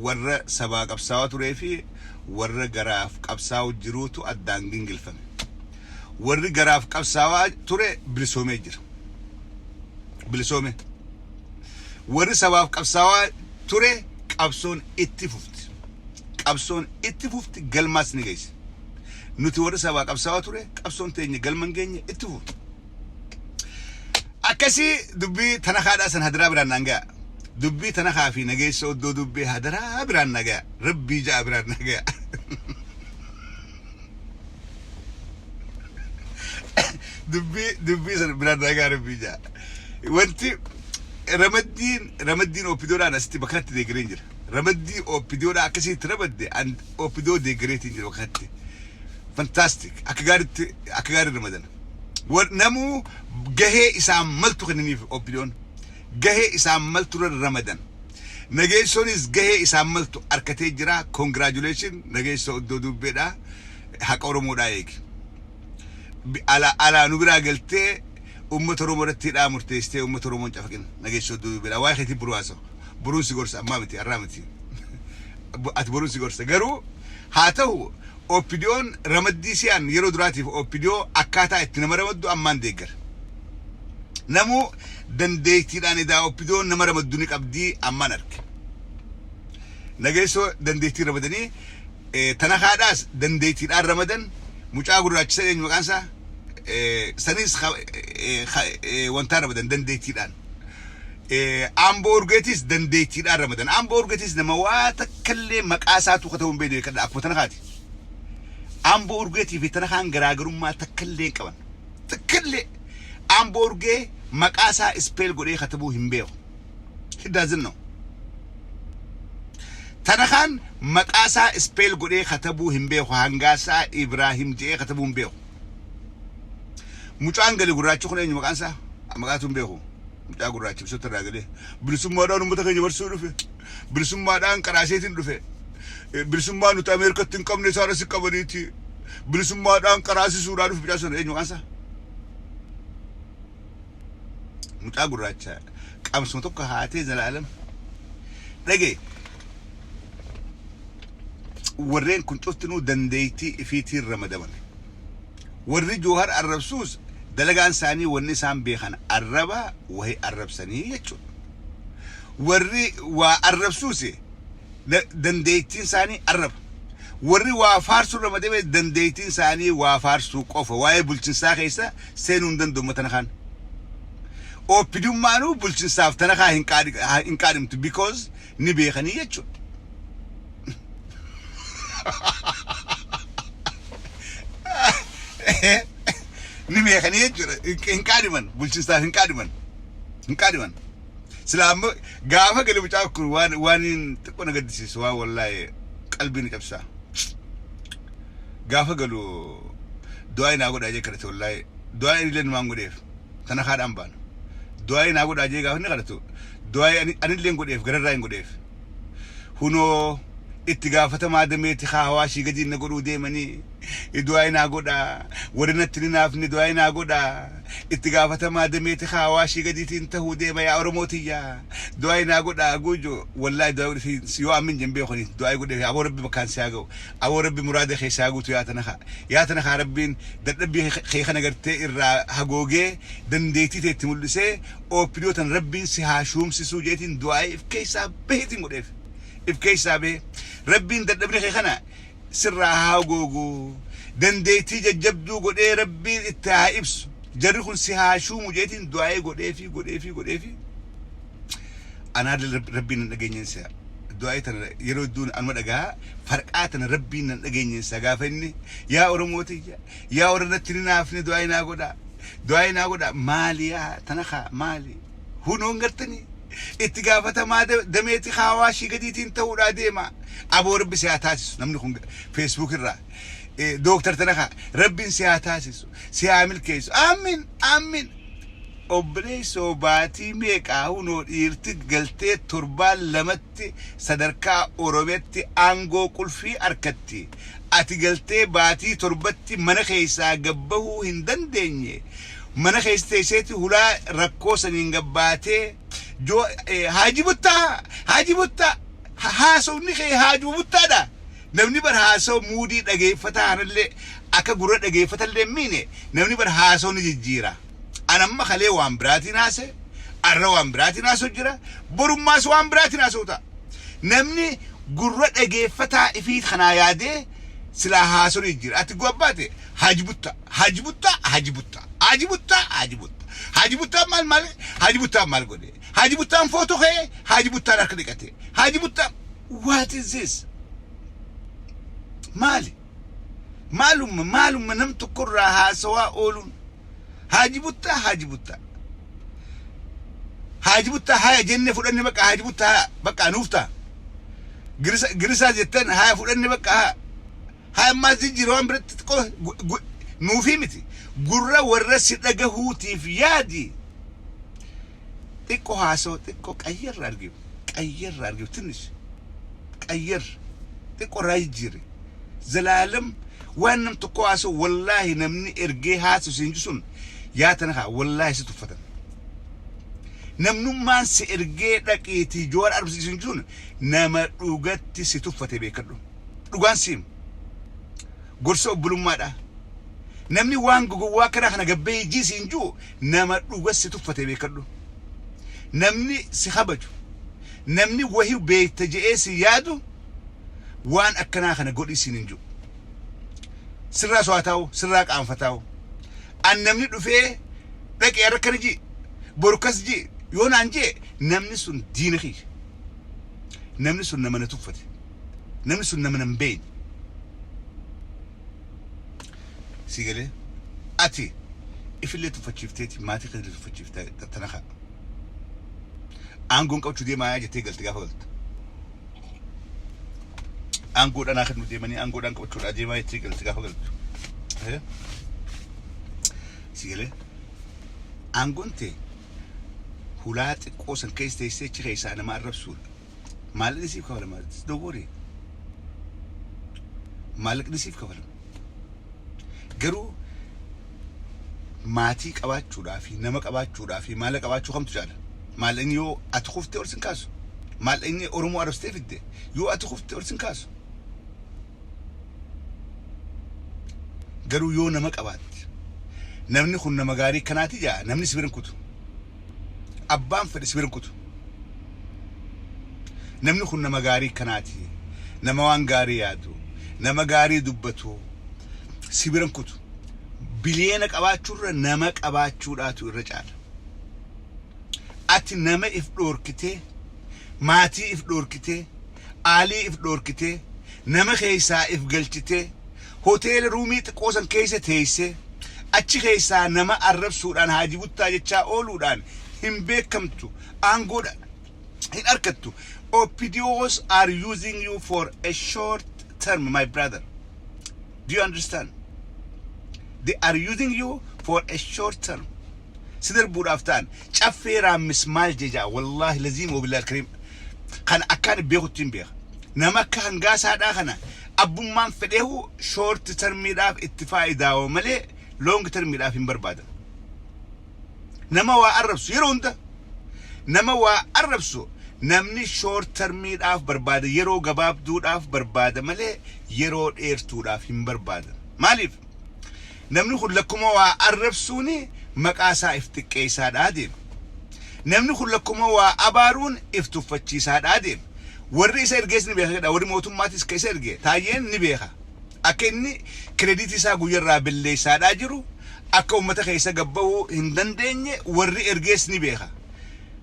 Speaker 1: warra sabaa qabsaawaa turee fi warra garaaf qabsaa'u jiruutu addaan gingilfame. Warri garaaf qabsaawaa ture bilisoomee jira. Bilisoome. Warri sabaaf qabsaawaa ture qabsoon itti fufti. Qabsoon itti fufti, galmaas ni geesse. Nuti warri sabaa qabsaawaa ture qabsoon teenya galma hin geenye, itti fufti. Akkasii dubbii tana haadhaa san hadaraa biraan naan ga'a. Dubbii tana haa fi nageessa oddoo dubbii hadaraa biraan na ga'a. Rabbii ja'a biraan na ga'a. Dubbii sana biraan na ga'a, rabbii ja'a. Wanti ramaddiin OPDOdhaan asitti bakka kanatti deeggareen jira. Ramaddii OPDOdhaa akkasitti ramadde, an OPDO deeggareetiin jira bakka kanatti. Fantastic. Akka gaarii ramadan. Namuu gahee isaan maltu kennaniif OPDOn. Gahee isaan maltu irra ramadan. Nageessoonis gahee isaan maltu harkatee jira. Congratulation, Nageessoo iddoo dubbeedha. Haqa Oromoodhaa eegi. Alaa nu biraa galtee uummata Oromoo irratti hidhaa murteessitee uummata Oromoo hin cafaqin. Nageessoo iddoo dubbeedha. Waa'ee keetii boruu haasa'u. Boruun si gorsa, ammaa miti, har'aa miti. Ati boruun si gorsa. Garuu haa ta'u, OPDOn ramaddii si'an yeroo duraatiif OPDO akkaataa itti nama ramaddu ammaan deeggara. Namuu dandeettiidhaan edaa OPDOn nama ramaddu ni qabdii ammaan arge. Nageessoo dandeettii ramadanii, tana haadhaas dandeettiidhaan ramadan. Mucaa gurraachisa, eenyu maqaan isaa, sanis wantaa ramadan dandeettiidhaan. Amboo Urgeetis dandeettiidhaan ramadan. Amboo Urgeetis nama waa takkallee maqaa isaatu ka ta'uu hin beekne beekadha, akkuma tana kaati. Amboo Urgeetii fi tana kaan garaagarummaa takkallee hin qaban. Takkallee Amboo Urgee maqaa isaa spell godhee katabuu hin beeku. He doesn't know. Tana kaan maqaa isaa spell godhee katabuu hin beeku, Hangaasaa Ibraahim jedhee katabuu hin beeku. Mucaan gale gurraachi kun eenyu maqaan isaa? Maqaatu hin beeku. Mucaa gurraachi ibsota irraa galee bilisummaadhaan uummata keenya barsuu dhufe. Bilisummaadhaan qaraaseetiin dhufe. Bilisummaa nuti Ameerikatti hin qabne isaan asi qabaniiti. Bilisummaadhaan qaraasisuudhaan dhufe, mucaa sun eenyu maqaan isaa? Mucaa gurraacha qabsuma tokko haatee zalaalam. Dhagee, warreen kun cuftinuu dandeettii ifiitiin ramadaman. Warri Joohar arrabsuus dalagaan isaanii wanni isaan beekan arraba wahii arrabsanii jechuudha. Warri waa arrabsuus dandeettiin isaanii arraba. Warri waa faarsuu ramadame dandeettiin isaanii waa faarsuu qofa, waa'ee bulchinsaa keessa seenuu hin danda'u. Tana kaan OPDOmmaanuu bulchinsaaf tana kaa hin qaadhimtu, because ni beekanii jechuudha. Ni beekanii jechuudha. Hin qaadhiman, bulchinsaaf hin qaadhiman. Hin qaadhiman. Silaa ammoo gaafa gale mucaa kun waan xiqqoo na gaddisiisu, waan wallaahi qalbii na cabsaa. Gaafa galu du'aa naa godhaa jee kadhate. Wallaahi du'aa illee numaan godheef, tana haadhaan baanu. Du'aa naa godhaa jee gaafa inni kadhatu, du'aa anillee godheef, gararraa hin godheef. Hunoo itti gaafatamaa dameeti haa hawaashii gadi na godhuu deemanii, du'aa naa godhaa. Warri natti ni naafni, du'aa naa godhaa. Itti gaafatamaa dameeti haa hawaashii gadiitiin tahuu deema, yaa Oromoo tiyyaa, du'aa naa godhaa guujo. Wallaahi du'aa godheef, yoo amin jen beekuni du'aa godheef. Aboo Rabbi bakkaan si haa ga'u, aboo Rabbi muraada keessaa guutu, yaa tana haa, yaa tana haa, Rabbiin dadhabbii kee kana gartee irraa hagoogee dandeettii teetti mul'isee OPDO tan Rabbiin si haa shuumsisuu jeetiin du'aa if keessaa baheetiin godheef. If keessaa bahe, Rabbiin dadhabni kee kana sirraa haa hagoogu, dandeettii jajjabduu godhee Rabbiin itti haa ibsu, jarri kun si haa shuumu jeetiin du'aa godheefi godheefi godheefi. Anaa Rabbiin nan dhageenyeen si'a du'aa tana yeroo hedduun anuma dhagaa farqaa tana, Rabbiin nan dhageenyeen si'a. Gaafa inni "Yaa Oromoo tiyya, yaa warra natti ni naafne, du'aa naa godhaa, du'aa naa godhaa" maali yaa tana kaa maali? Hunoon gartanii itti gaafatamaa dameeti hawaashii gadiitiin ta'uudhaa deema. Aboo Rabbi si haa taasisu. Namni kun Facebook irraa Dooktar Tanakaa, Rabbiin si haa taasisu, si haa milkeessu, aamin aamin. Obboleessoo, baatii meeqaa hunoo dhiirti galtee torbaan lamatti sadarkaa Oromiyaatti aangoo qulfii harkatti. Ati galtee baatii 7tti mana keessaa gabbahuu hin dandeenye. Mana keessa teesseeti hulaa rakkoo saniin gabbaatee joo haaji buttaa, haaji buttaa, haasofni kee haaji buttaadha. Namni bar haasoo muudii dhageeffataa kanallee akka gurra dhageeffatallee miine, namni bar haasoo ni jijjiira. Anamma kalee waan biraatiin haase, arra waan biraatiin haasoo jira, borummaas waan biraatiin haasoo ta'a. Namni gurra dhageeffataa ifii kanaa yaadee silaa haasoo ni jijjiira. Ati gobbaate haaji buttaa, haaji buttaa, haaji buttaa, haaji buttaa, haaji buttaa. Haaji buttaan maal maal, haaji buttaan maal godhe? Haaji buttaan footoo ka'ee, haaji buttaan harka dhiqate. Haaji buttaan, what is this? Maali? Maalumma maalumma nam tokkorraa haasawaa ooluun haaji buttaa, haaji buttaa. Haaji buttaa haya jenne fudhanne, bakka haaji buttaa haya bakka nuuf ta'a. Girisa girisaa jettan haya fudhanne, bakka haya. Haya ammaas jijjiira waan biratti xiqqoo nuufii miti. Gurra warra si dhagahuutiif yaadi. Xiqqoo haasawaa xiqqoo qayyarra argiu. Qayyarra argiu ትንሽ qayyar xiqqoo irraa jijjiire. Zalaalam waan nam tokko haasa'u, wallaahi namni ergee haasu siin sun yaa tana haa wallaahi si tuffatan. Namnummaan si ergee dhaqiitii joora arbsiisun sun nama dhugatti si tuffate beekadhu. Dhugaan siim. Gorsa obbolummaadha. Namni waan gogowwaa kana kana gabbee ijii siin jiru nama dhuga si tuffate beekadhu. Namni si kabaju, namni wahi beekta je'ee si yaadu waan akkanaa kana godhii siin hin jiru. Sirraa so'ataa'u, sirraa qaanfataa'u. An namni dhufee dhaqee har'a kana jii, boru kas jii, yoo naan jee, namni sun diina kiyya. Namni sun nama na tuffate. Namni sun nama na hin beekne. Si galee ati ifillee tuffachiifteeti, maatii keetillee tuffachiiftee tana kaa. Aangoon qabachuu deemaa jettee galte gaafa galtu. Aangoodhaan haa kennuu deemanii, aangoodhaan qabachuudhaa deemaa jettee galte gaafa galtu. Si galee aangoon ta'e hulaa xiqqoo san keessa teessee achi keessaa nama arrabsuudha. Maallaqni siif kafalama. Don't worry. Maallaqni siif kafalama. Garuu maatii qabaachuudhaa fi nama qabaachuudhaa fi maallaqa qabaachuu kamtu caala? Maallaqni yoo ati kuftee ol sin kaasu. Maallaqni Oromoo arrabsitee fidde yoo ati kuftee ol sin kaasu. Garuu yoo nama qabaatte, namni kun nama gaarii kanaati jaa, namni si bira hin kutu. Abbaan fedhe si bira hin kutu. Namni kun nama gaarii kanaati. Nama waan gaarii yaadu. Nama gaarii dubbatu si biran kutu. Biliyeena qabaachuurra nama qabaachuudhaatu irra caala. Ati nama if dhoorkitee, maatii if dhoorkitee, aalii if dhoorkitee, nama keessaa if galchitee, hoteela roomii xiqqoo san keessa teessee, achi keessaa nama arrabsuudhaan, Haaji Buttaa jechaa ooluudhaan hin beekamtu, aangoodha hin argattu. OPDOs are using you for a short term, my brother. Do you understand? They are using you for a short term. Si darbuudhaaf ta'an. Caffee Raammis maal jejaa? Wallaahi laziim, wabillahi kariim, kan akkaan beekutti hin beeka. Nama akka hangaasaadhaa kana abbummaan fedheehu short termiidhaaf itti faayidaawa malee long termiidhaaf hin barbaadan. Nama waa arrabsu, yeroo hunda nama waa arrabsu, namni short termiidhaaf barbaada, yeroo gabaabduudhaaf barbaada malee yeroo dheertuudhaaf hin barbaadan. Maaliif? Namni kun lakkuma waa arrabsuuni maqaa isaa if xiqqeessaadhaa deema. Namni kun lakkuma waa abaaruun if tuffachiisaadhaa deema. Warri isa ergees ni beeka jedha. Warri mootummaatis ka isa erge Taayyeen ni beeka. Akka inni credit isaa guyyarraa belleessaadhaa jiru, akka uummata keessa gabbahuu hin dandeenye warri ergees ni beeka.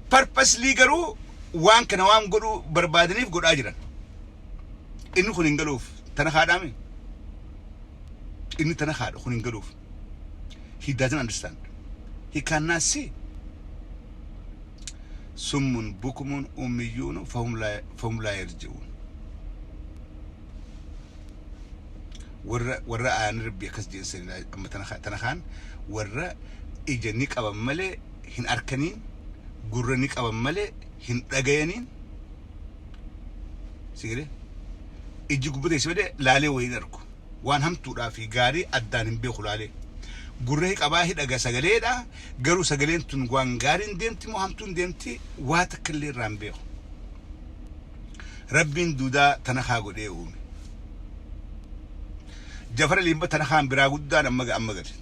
Speaker 1: Purposely garuu waan kana waan godhuu barbaadaniif godhaa jiran. Inni kun hin galuuf. Tana haadhaame. Inni tana haadha kun hin galuuf. He doesn't understand. He cannot see. Summun bukumun ummiyyuun fahum laa yarji'uun. Warra ayaan Rabbi akkas jeensanii amma tana kaan warra ija ni qaban malee hin arkaniin, gurra ni qaban malee hin dhagayaniin. Si galee? Ijji gubbatee si malee laalee wayii hin argu. Waan hamtuudhaa fi gaarii addaan hin beeku laalee. Gurra qabaa hidhaga sagaleedha, garuu sagaleen tun waan gaariin deemti moo hamtuun deemti, waa takka illee irraa hin beeku. Rabbiin duudaa tana haa godhee uume. Jafara Limba tana haan biraa guddaan amma gale.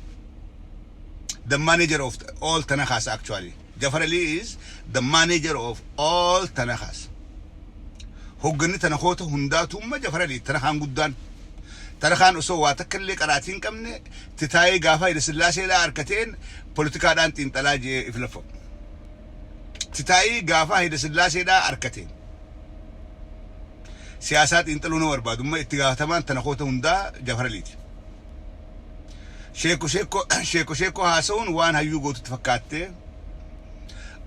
Speaker 1: The manager of all Tanakhas, actually. Jafar Ali is the manager of all Tanakhas. Hogganni Tanakoota hundaatumma Jafar Ali Tanakhaan guddaan. Tanakhaan osoo waa takka illee qaraatii hin qabne titaayee gaafa Hayila Sillaaseedhaa harkateen poolitikaadhaan xiinxalaa jee if lafa. Titaayii gaafa Hayila Sillaaseedhaa harkateen. Siyaasaa xiinxaluu nama barbaadumma itti gaafatamaan Tanakoota hundaa Jafar Aliiti. Sheeko sheeko sheeko sheeko haasa'uun waan hayyuu gootutti fakkaattee,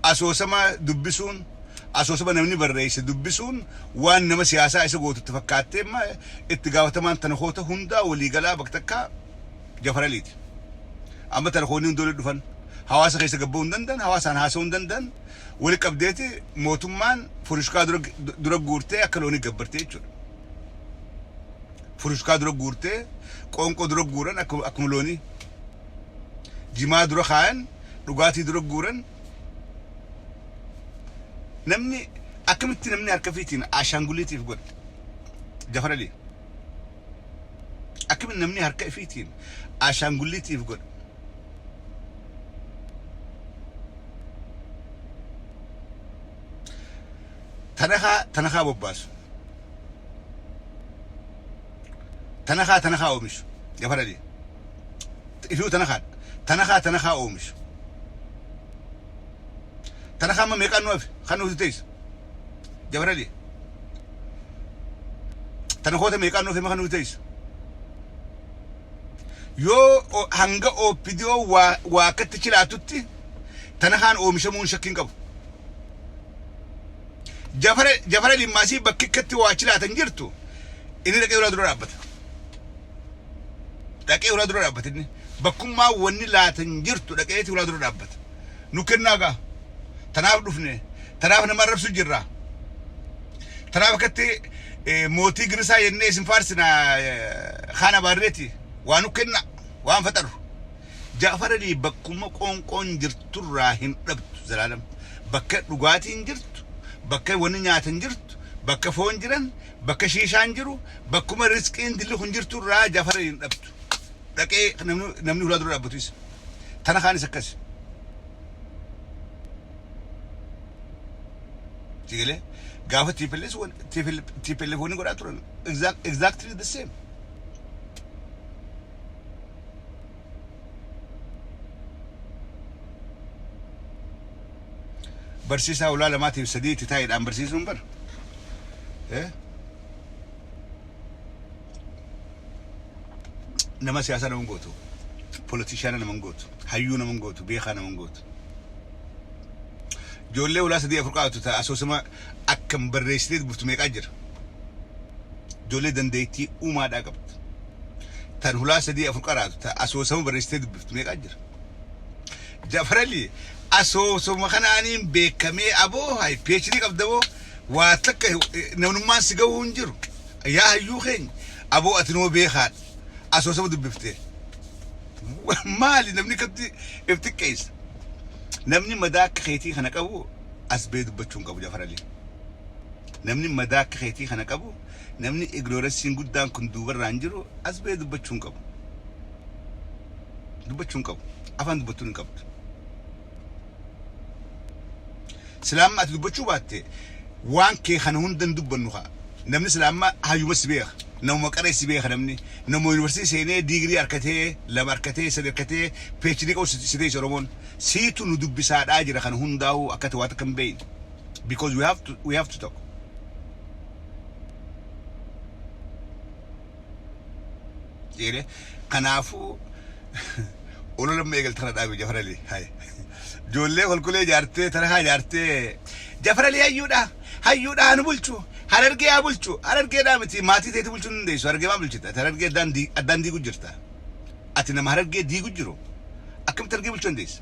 Speaker 1: asoosama dubbisuun, asoosama namni barreesse dubbisuun waan nama siyaasaa isa gootutti fakkaattee, amma itti gaafatamaan tanakoota hundaa waliigalaa bakka takkaa Jafar Aliiti. Amma tanakoonni hundi walitti dhufan, hawaasa keessa gabba'uu hin danda'an, hawaasaan haasa'uu hin danda'an. Wali qabdeeti mootummaan furushkaa dura guurtee akka loonii gabbartee jechuudha. Furushkaa dura guurtee, qoonqoo dura guuran, akkuma loonii jimaa dura kaayan, dhugaatii dura guuran. Namni akkamitti namni harka fiitiin ashaanguliitiif godhe? Jafar Ali, akkamitti namni harka ifiitiin ashaanguliitiif godhe? Tanakaa bobbaasu, tanakaa oomishu. Jafar Ali ifuu tanakaadha. Tanakaa oomishu. Tanakaa amma meeqaan nu hafe kan nuti teessu? Jafar Ali, tanakoota meeqaan nu hafe kan nuti teessu? Yoo hanga OPDO waa akkatti chilaatutti tanakaan oomishamuun shakkiin qabu. Jafara Limmaasii bakki akkatti waa chilaatan jirtu inni dhaqee ulaa dura dhaabbata. Dhaqee ulaa dura dhaabbata inni. Bakkummaa wanni laatan jirtu dhaqeeti ulaa dura dhaabbata. Nu kennaa gaa. Tanaaf dhufne. Tanaaf nama arrabsu jirra. Tanaaf akkatti mootii Girisaa jennee isin faarsina kaan abaarreeti. Waa nu kenna. Waan faxaru. Jaafar Alii bakkuma qoonqoon jirturraa hin dhabdu zalaalam. Bakka dhugaatiin jirtu, bakka wanni nyaatan jirtu, bakka foon jiran, bakka shiishaan jiru, bakkuma risqiin dilli kun jirturraa Jaafar Alii hin dhabdu. Dhaqee namni ulaa dura dhaabbatu isa. Tana kaanis akkas. Sigalee gaafa TPLF wanni godhaa turan exactly the same. Barsiisaa ulaa lamaatiif sadiitti taa'eedhaan barsiisuun bara. Nama siyaasaa nama hin gootu. Politician nama hin gootu. Hayyuu nama hin gootu. Beekaa nama hin gootu. Ijoollee ulaa sadii afur qaatu ta'a asoosama akkam barreessitee dubbiftu meeqaa jira. Ijoollee dandeettii uumaadhaa qabdu. Tan hulaa sadii afur qaraatu ta'a asoosama barreessitee dubbiftu meeqaa jira. Jafarali asoosama kanaaniin beekamee aboo hay PhD qabda boo waa takka namnummaan si gahuu hin jiru. Yaa hayyuu keenya aboo ati noo beekaadha asoosama dubbiftee. Maali namni akkatti if xiqqeessa? Namni madaa akka keetii kana qabu as ba'ee dubbachuu hin qabu Jafar Alii. Namni madaa akka keetii kana qabu, namni ignoransiin guddaan kun duubarraan jiru as ba'ee dubbachuu hin qabu. Dubbachuu hin qabu. Afaan dubbattuun hin qabdu. Silaa amma ati dubbachuu baatte waan kee kana hunda hin dubbannu kaa. Namni silaa amma hayyuma si beeka. Namuma qaree si beeka namni. Namuma yuunivarsiitii seenee diigrii harkatee, lama harkatee, sadi harkatee, PhD qabu si teessa Oromoon. Siitu nu dubbisaadhaa jira kana hundaa'uu akka ati waa takka hin beekne. Because we have to talk. Jedhe kanaafuu olola amma eegalte kana dhaabe Jafar Ali. Hay. Ijoollee kolkolee ijaartee tarahaa ijaartee Jafar Ali hayyuudha. Hayyuudha haa nu bulchu. Harargee haa bulchu. Harargeedhaa miti maatii teeti bulchuu hin dandeessu. Harargee maal bulchita? Ati Harargee addaan diigu jirta. Ati nama Harargee diigu jiru. Akkamitti Harargee bulchuu dandeessa?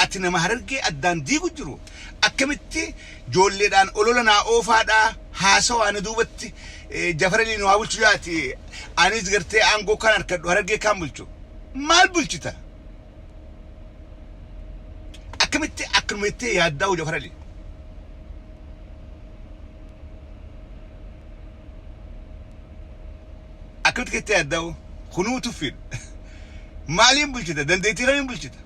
Speaker 1: Ati nama Harargee addaan diigu jiru akkamitti joolleedhaan olola naa oofaadhaa haasawaa na duubatti Jafaralii nu haa bulchu jaati anis gartee aangoo kan harkadhu Harargee kaan bulchu maal bulchita? Akkamitti akkanuma jettee yaaddaa Jafaralii? Akkamitti jettee yaaddaa kunuu tuffiidha. Maaliin bulchita? Dandeettii kamiin bulchita?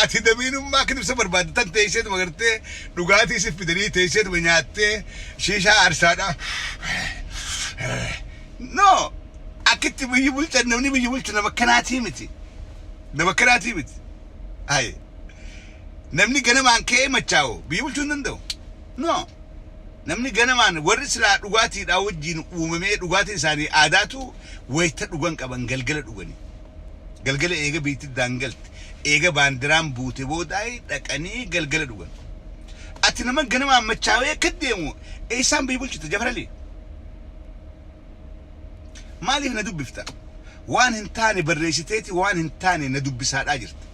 Speaker 1: Ati damiinummaa akka ibsa barbaadde tan teesseetuma gartee dhugaatii si fidanii teesseetuma nyaattee shiishaa aarsaadha. No! Akkitti biyyi bulchan namni biyyi bulchu nama akkanaatii miti. Nama akkanaatii miti. Haye. Namni ganamaan ka'ee machaa'u biyya bulchuu hin danda'u. No! Namni ganamaan warri silaa dhugaatiidhaa wajjin uumamee dhugaatiin isaanii aadaatu wayita dhugan qaban galgala dhuganii. Galgala eega biitti daangalte eega baandiraan buute boodaay dhaqanii galgala dhugan. Ati nama ganamaan machaawee akka deemu eessaan biyya bulchita Jafar Alii? Maaliif na dubbifta? Waan hin taane barreessiteeti waan hin taane na dubbisaadhaa jirta.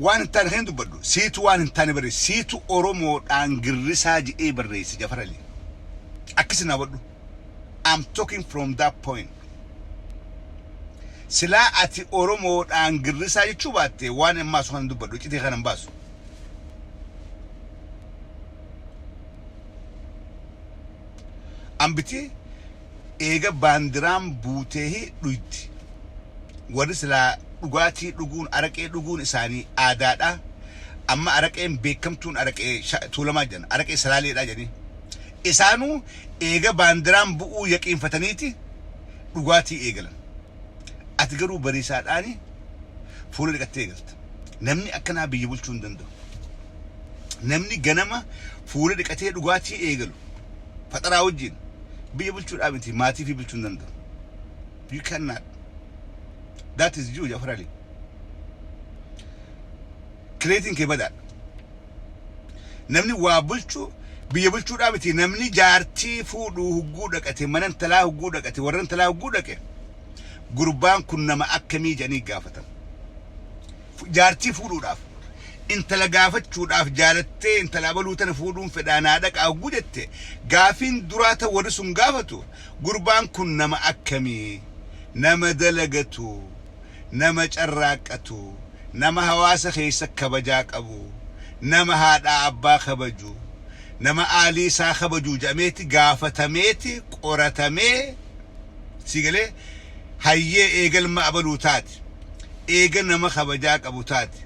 Speaker 1: Waan hin taane kan hin dubbadhu. Siitu waan hin taane barreesse. Siitu Oromoodhaan girrisaa jedhee barreesse Jafar Ali. Akkasi naa hubadhu. I'm talking from that point. Silaa ati Oromoodhaan girrisaa jechuu baatte waan hin baasu kan dubbadhu. Iccitii kana hin baasu. Ambiti eega baandiraan buutee dhuydi. Warri silaa dhugaatii dhuguun araqee dhuguun isaanii aadaadha. Amma araqeen beekamtuun araqee Tuulamaa jedhan, araqee Salaaleedha jedhanii. Isaanuu eega baandiraan bu'uu yaqiinfataniiti dhugaatii eegalan. Ati garuu bariisaadhaani fuula dhiqattee eegalta. Namni akkanaa biyya bulchuu hin danda'u. Namni ganama fuula dhiqatee dhugaatii eegalu faxaraa wajjin biyya bulchuudhaa miti maatii fi bulchuu hin danda'u. You cannot. That is you, Jafar Ali. Kireetiin kee badaadha. Namni waa bulchu biyya bulchuudhaa miti namni jaartii fuudhuu hugguu dhaqate mana intalaa hugguu dhaqate warra intalaa hugguu dhaqe gurbaan kun nama akkamii jedhanii gaafatan. Jaartii fuudhuudhaaf intala gaafachuudhaaf jaalattee intala abaluu tana fuudhuun fedhaa naa dhaqaa hogguu jette gaafiin duraa ta warri sun gaafatu gurbaan kun nama akkamii nama dalagatu nama carraaqqatu nama hawaasa keessa kabajaa qabu nama haadhaa abbaa kabaju nama aalii isaa kabaju jedhameeti gaafatameeti qoratamee si galee hayyee eegalma abaluu taate eega nama kabajaa qabu taate,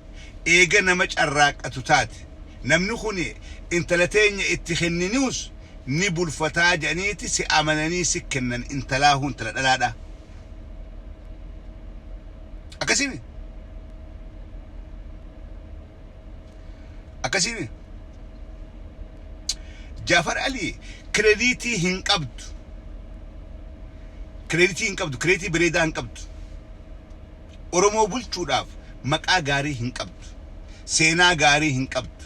Speaker 1: eega nama carraaqqatu taate, namni kuni intala teenya itti kenninius Ni bulfataa jedhaniiti si amananii si kennan intalaa intala dhalaadha. Akkasiimi. Akkasiimi. Jaafar Ali credit hin qabdu. Credit hin qabdu. Credit bareedaa hin qabdu. Oromoo bulchuudhaaf maqaa gaarii hin qabdu. Seenaa gaarii hin qabdu.